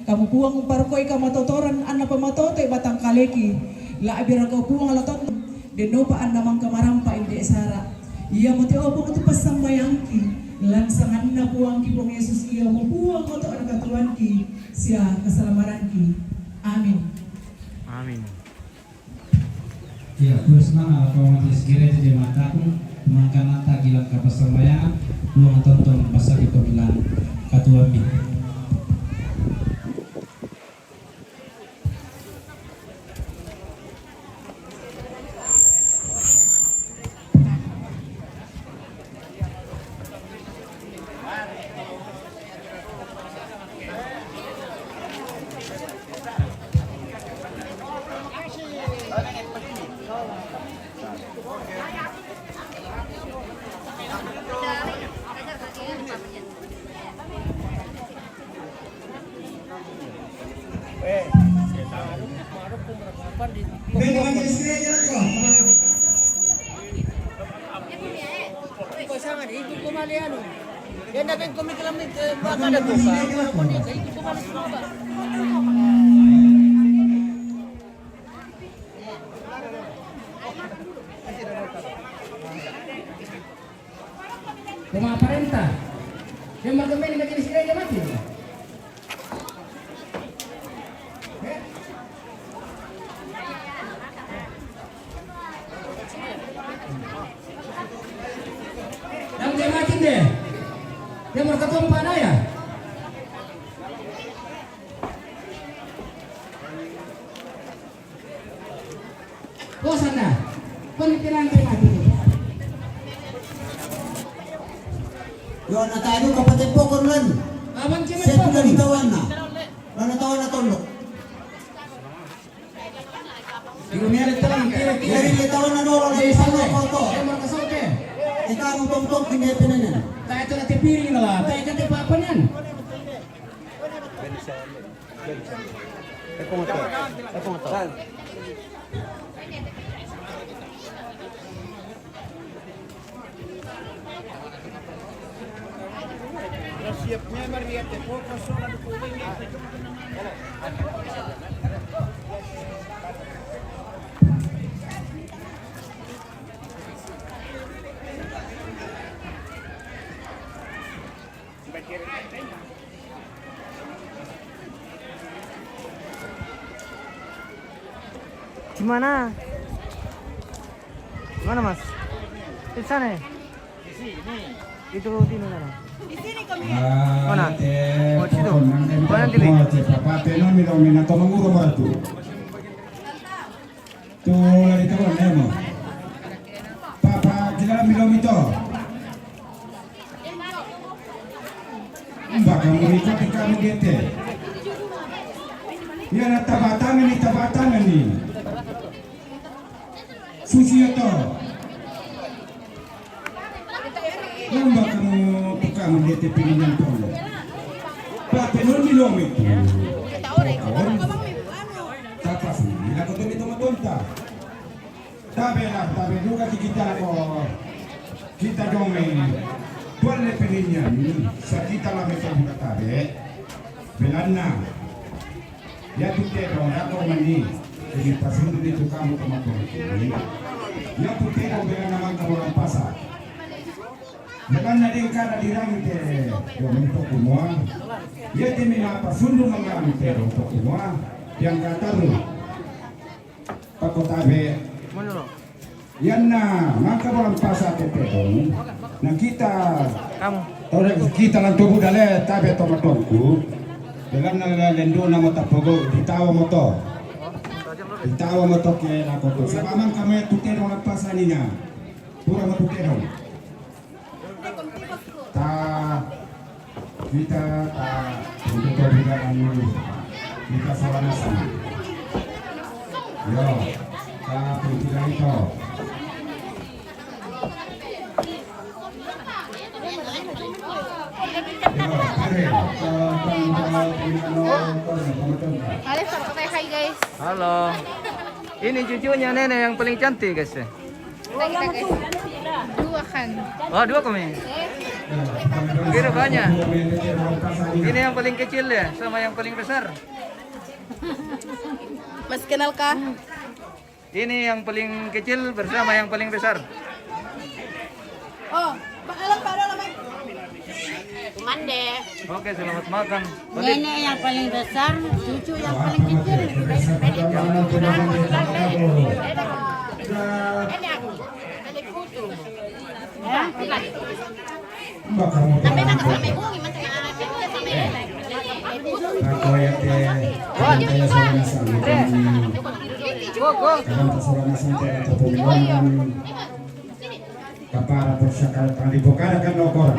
Kamu, Puang, umparokko'i kamatotoran anna pamatotoi batang kaleki. La'birako, Puang, la tonton, dennopa anna mangka marampa inde' sara'. Iamote, o Puang, tu passambayangki, lan sanganna Puangki Puang Yesus, Iamo Puang oto' nakatuoanki sia kasalamaranki. Amin. Amin. Iya, terus mana apa majelis gereja jemaat aku, mangka nata gilang kapassambayang, Puang tonton pasagi pemilang katuambi. Pemaparenta. Dia magemeni majelis gereja mati. Yang dia mati deh. Dia mau ketompa daya. Bosan dah. Pemikiran dia mati. Yo, na tadu kapatepokon lan. Awan cuma. Saya sudah ditawanna. Lan natawanna tollo. Ibu mere tawanna, kira-kira. Jadi ditawanna dolo, ditawanna foto. Dia mau kesoke. Ikamu tongtong kini penenen. Tak itu nanti piring lah. Tak itu nanti papanan. Di mana? Di mana, Mas? Di sana ya? Itu di mana? Di sini kami. Mana? Oh, di situ. Mana, di sini? Tu la ditawanna mo. Papa, kilala mi lo mi to. Mbaka mo iko ti kamu gete. Iya na tabatangani, tabatangani. Susi ya to. Lomba kamu tukang D T P minyan polo. Pate non di lomi. Tapasuni la ko tumi toma tonta. Tabe la, tabe duka ti kita ko. Kita jong mai. Tuan le peninyan, sa kita la meto buka tabe. Belanna. Iatu tedong, iatu mani, jadi pasundu di tukang moto-moto. Iatu tedong belanna mangka bolang pasa. Belanna deng kada dirangi te, yo mentok kumua. Iate mina pasundu mangang tedong to kumua. Yang kataru. Pakotabe. Iyanna mangka bolang pasa te tedong, na kita, ore kita lan to buda le tabe to matongku, belanna le lendona mo tapogo, ditawa mo to. Ditawa mo to ke lako to. Saba mangka mo tu tedong lan pasa nina. Pura mo tu tedong. Ta kita ta untuk perbedaan kita salah sama. Yo, ta tidak itu. Alex, kata hi, guys. Halo. Ini cucunya nenek yang paling cantik, guys. Kita, kita, guys. Dua kan? Oh, dua kami. Kira banyak. Ini yang paling kecil ya, sama yang paling besar. Mas kenal kah? Ini yang paling kecil bersama yang paling besar. Oh, Pak, alam, Pak, alam, Pak. Kumande. Oke, selamat makan. Nenek yang paling besar, cucu yang paling kecil. Ya. Kapara porsakal tadi bokara kan nokor.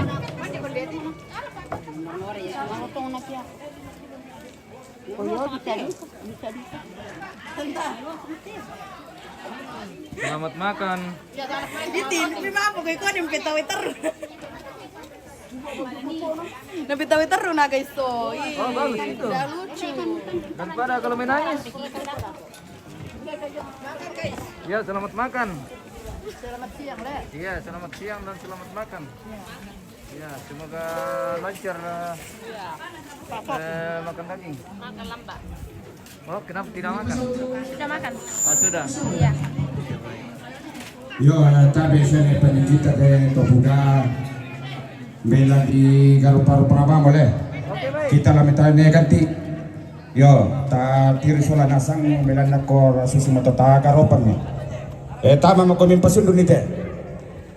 Selamat makan. Iti, ini apa? Kau ikut yang petawi terus. Nah, petawi terus, nah, guys, so. Ih, oh, bagus itu. Udah lucu. Daripada kalau menangis. Ya, selamat makan. Selamat siang, Le. Iya, selamat siang dan selamat makan. Ya, semoga lancar, eh, eh, makan daging. Makan lamba. Oh, kenapa tidak makan? Sudah makan. Ah, sudah? Iya. Yo, eh, tapi saya panjang kita ke Topuda. Bela di garu paru parabang boleh. Oke, baik. Kita lah minta ini ganti. Yo, ta tiri sola nasang, bela na kor susu moto ta garopan ni. Eh, tama mo komin pasundu ni te.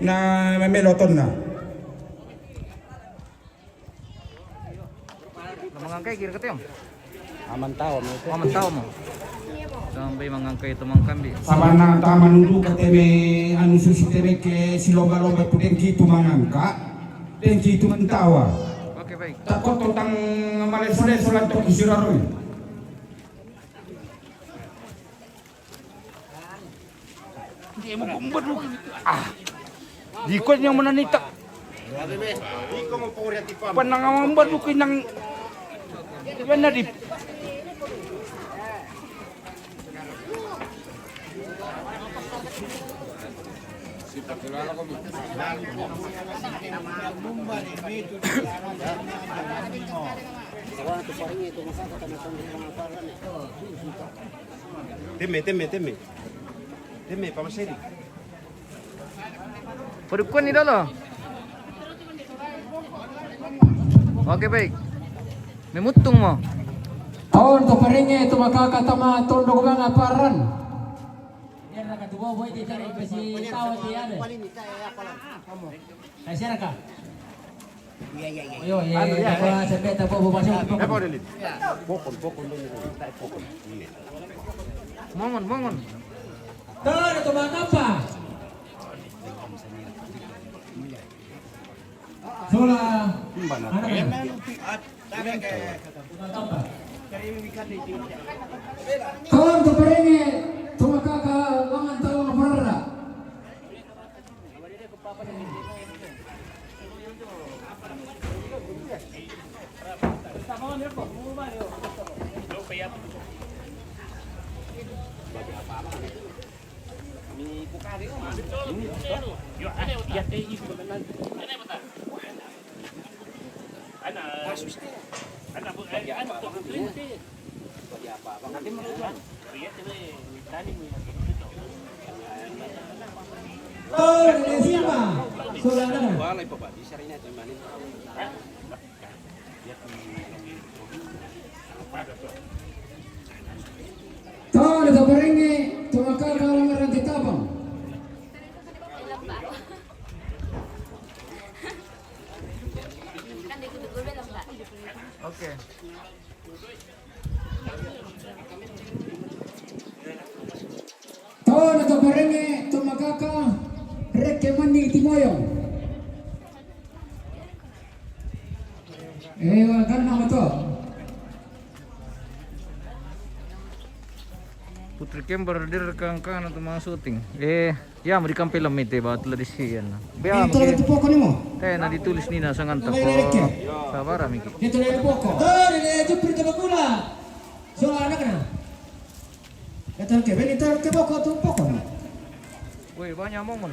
Na memelo tonna. Mangangkai kira ketiong. Aman tau mo. Oh, aman tau mo. Sampai mangangkai itu mangkambi. Sabana tama nudu kateme anu susi teme ke si lomba-lomba tu dengki tu mangangka. Dengki tu mentawa. Oke, baik. Takot tentang maleso-leso lantok isiraroi. Di mo kumbad mo. Ah. Di ko niya mananita. Panangambad mo kinang. Yan na di. Teme, teme, teme. Teme, pamaseri. Padukuan ni dolo. Oke, baik. Memutung mo. Taon to parenge to makaka tama tondo gumanga paran. Biar na katubo boy ti tari kasi tawa ti ade. Kasi na ka. Iya, iya, iya. Ayo, iya, iya, iya. Apa sebeta bobo masuk. Eh, bobo dulu. Pokon, pokon dulu. Tak pokon. Ini. Mongon, mongon. Tara to makapa. Sola. Mana? Kawan tu parenge, tu makaka, langan tau maparara. Oh, ini siapa? Saudara. Tau na taparenge, tu makaka langan Ranti Tabang. Oke. Tau na taparenge, tu makaka, reke mani timoyong. Eh, wa kan nama to? Put Rekam berdir kang kang tu mang syuting. Eh, ya, mau di kampel lamite ba telah di sian. Bea, ini tolong mungkin tu pokok ni mo. Teh, na ditulis ni na sangan tak. Ngai reke. Sabar, miki. Dia tu dari pokok. Dari le jupri tu bakula. So anak na. Kata ke, beli tu ke pokok tu pokok ni. Woi, banyak momon.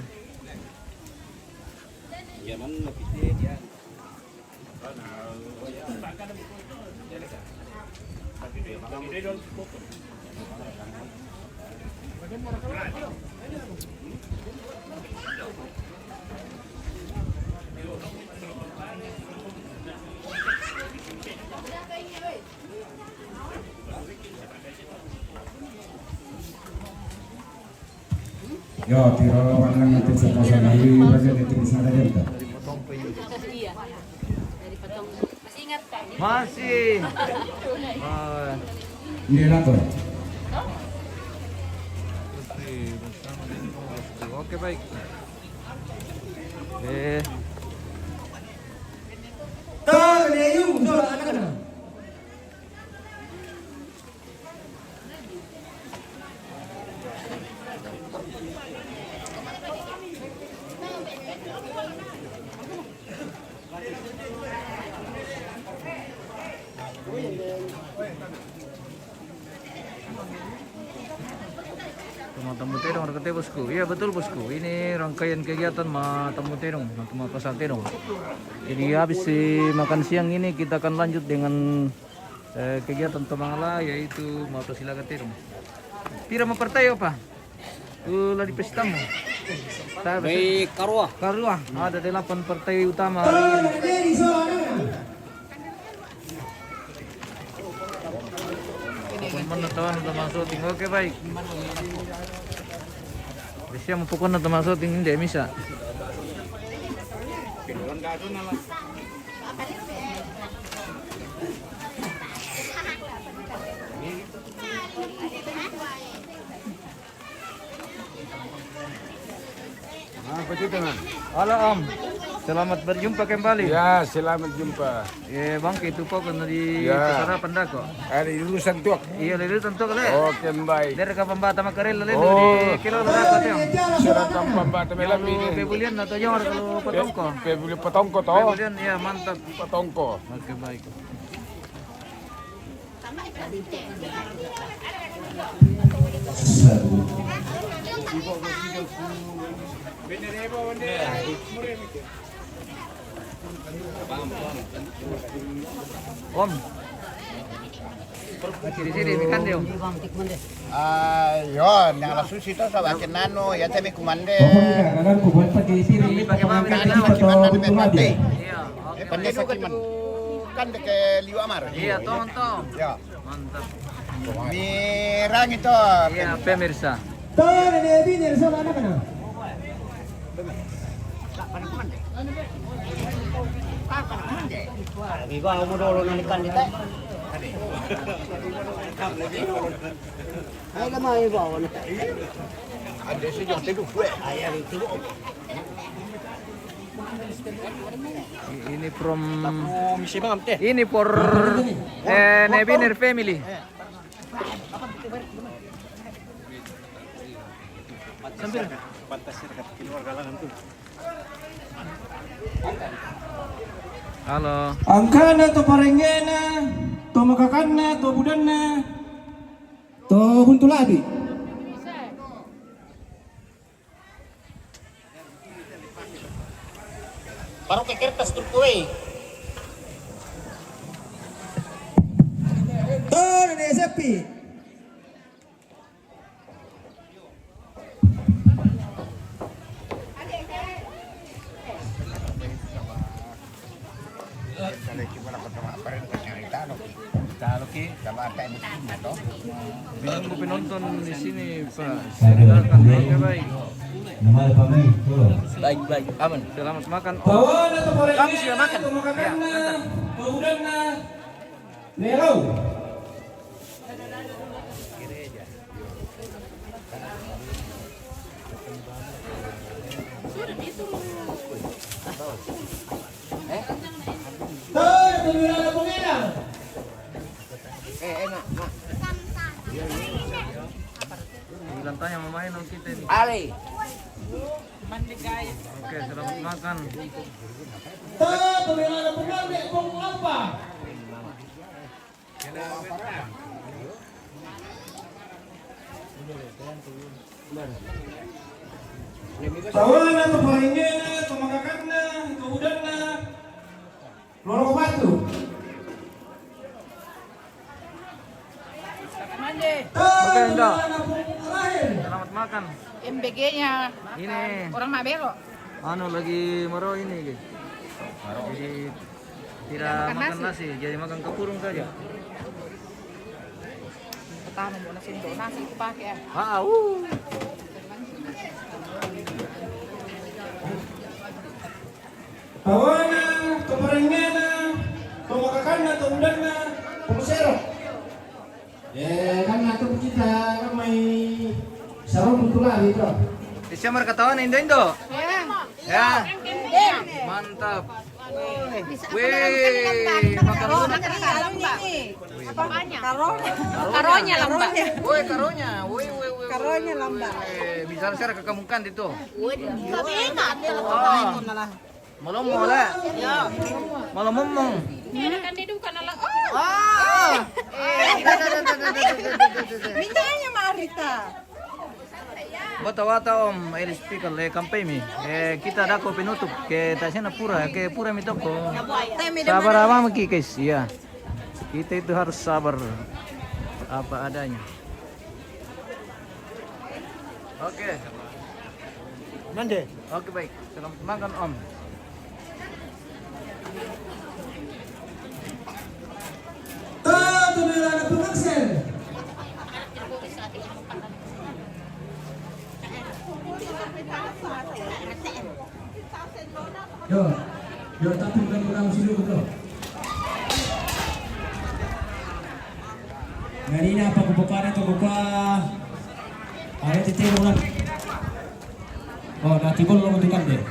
Zaman lebih dia. Yo, tiro panang tu sa pasal lagi, raja dia terus ada dia. Iya. Dari potong. Masih ingat, Kak? Masih. Ah. Hindi na to. Oke, baik. Eh. Tao, Leyong, Dora, anak na. Tuma Tambu Terong, rekete, bosku. Iya, betul, bosku. Ini rangkaian kegiatan ma Tambu Terong, ma Tuma Pasal Terong. Jadi habis si makan siang ini kita akan lanjut dengan eh, kegiatan tomangala yaitu mau to silaga terong. Pira ma partai apa? Tu lari pestamu. Baik, karua. Karua. Ada delapan partai utama hari ini. Pokok mana tawan udah masuk tinggal, oke, baik. Siapa pokoknya termasuk tinggi dia bisa. Ah, begitu, man. Halo, Om. Selamat berjumpa kembali. Ya, selamat jumpa. Eh, bang, itu kok kena di ya. Pesara pendako. Ada urusan tuak. Iya, lele tentu kali. Oke, baik. Dari ke pembata makarel lele oh. Di kilo lele apa tuh? Surat pembata melami ini. Pebulian atau jawar kalau petongko. Pebulian petongko toh. Pebulian, iya, mantap. Petongko. Oke, baik. Om. Sini, sini, ikan dia, Om. Ah, yo, nang lasu sito sa bakin nano, ya tapi kumande. Pokoknya kan aku buat pakai piring. Ini pakai mami. Kan ini pakai mami, pakai mami. Iya, oke. Kan deke liu amar. Iya, tong, tong. Ya. Mantap. Mirang itu. Iya, pemirsa. Tuh, ini bini sama anak-anak. Iba mo dolo na ni kandita. Ay, lamay ba, ano? Ada si Jong Tedu, eh. Ay, ay, Tedu. Ini from, ini for, eh, Nebiner family. Sambil. Pantas dekat keluarga lang tu. Halo. Angkana to parenggena, to makakanna, to budanna, to buntulabi. Baru ke kertas tu kue. Tuh, ini sepi. Bilang mo penonton di sini, Pak. Silakan, oke, baik. Baik, baik, aman. Selamat makan. Om. Kami sudah makan. Ya, mantap. Nero. Eh? Eh, enak, Mak. Lantainya memain dong kita ini. Ale. Oke, selamat makan. Tuh, tuh, yang ada bukan deh, kong apa? Tawana, to parengena, to makakanna, to udanna. Lolo ko batu. Mande. Oke, Indo. Selamat makan. M B G-nya. Ini. Orang Mabero. Anu lagi maro ini, guys. Jadi tidak makan nasi, jadi makan kapurung saja. Pertama mau nasi, nasi itu pakai ya. Ah, uh. Tawana, to parengena, to makakanna, to udanna, to musero. Eh, kan atur kita kan mai sarong tulari to. Siapa katawana, Indo-Indo? Ya. Ya. Mantap. Wih, makan dulu. Karonya lamba. Woi, karonya. Woi, woi, woi, woi. Karonya lamba. Eh, bisa share ke kamu kan itu. Woi, malah. Malomo la. Ya. Malomo. Ini kan dia bukan anak. Oh. Minyaknya Marita. Wata-wata om, el speaker le kampai mi. Eh, kita dako penutup ke tasena pura, ke pura mi toko. Sabar ama ki guys, ya. Kita itu harus sabar apa adanya. Oke. Mande. Oke, baik. Selamat makan, Om. Tuh, tuh, tuh, ada pengaksel. Yo, yo, tapi bukan orang sini, bro. Marina apa kubuka na to kubuka. Ada tete orang. Oh, nanti gol lo tukar deh.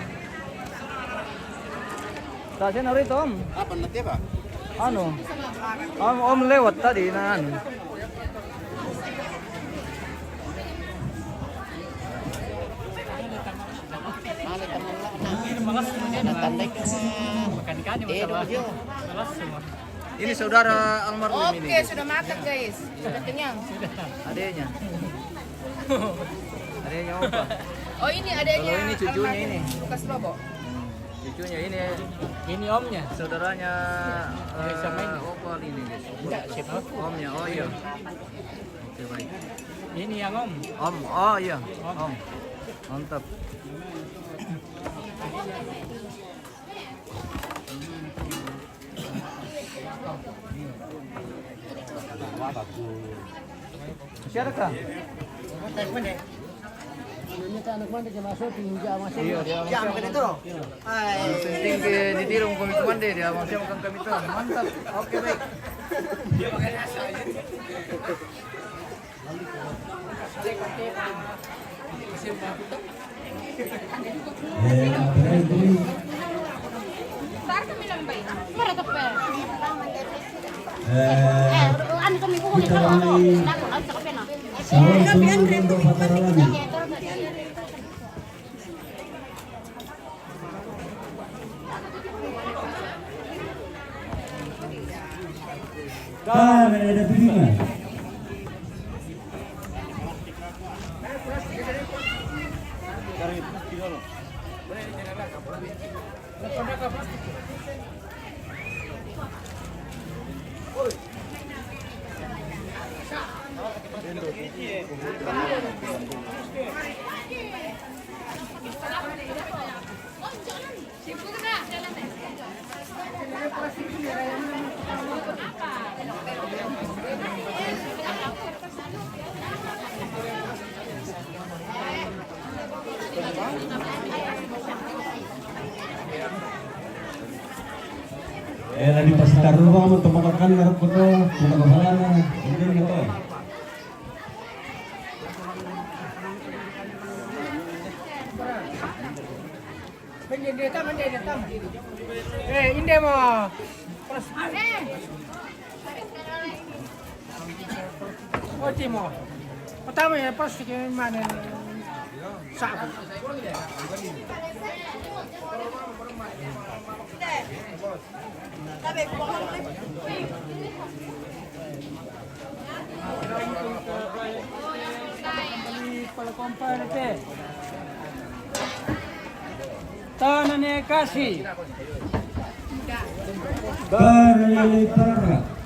Tasena rito, Om. Apa nanti, Pak? Anu. Om, Om lewat tadi, nah, anu. Ini saudara almarhum ini. Oke, sudah makan, guys. Sudah kenyang. Adiknya. Adiknya apa? Oh, ini adiknya. Kalau ini cucunya almarhum ini. Lukas Lobo. Hmm. Cucunya ini. Ini omnya. Saudaranya, eh, Opal ini, guys. Enggak, siapa? Omnya, oh iya. Oke, baik. Ini yang om. Om, oh iya. Om. Om. Mantap. Siapa kah? Ini kan anak mandi ke masuk, pinjam masuk. Iya, dia masuk. Jam kali itu loh. Hai. Penting ke di diri, kami komando, dia masih makan kami tuh. Mantap. Oke, baik. Eh, apa lagi? Eh, kita mulai. Salam dulu untuk Pak Taralani. Dai, ada terima. Eh, lagi pas taruh bang, mau temukan kan ngarep foto, foto kepala, ini gitu. Eh, inde mo. Oti mo. Tama ya, pas ke mane sa. Tana ne kasi. Para lele para.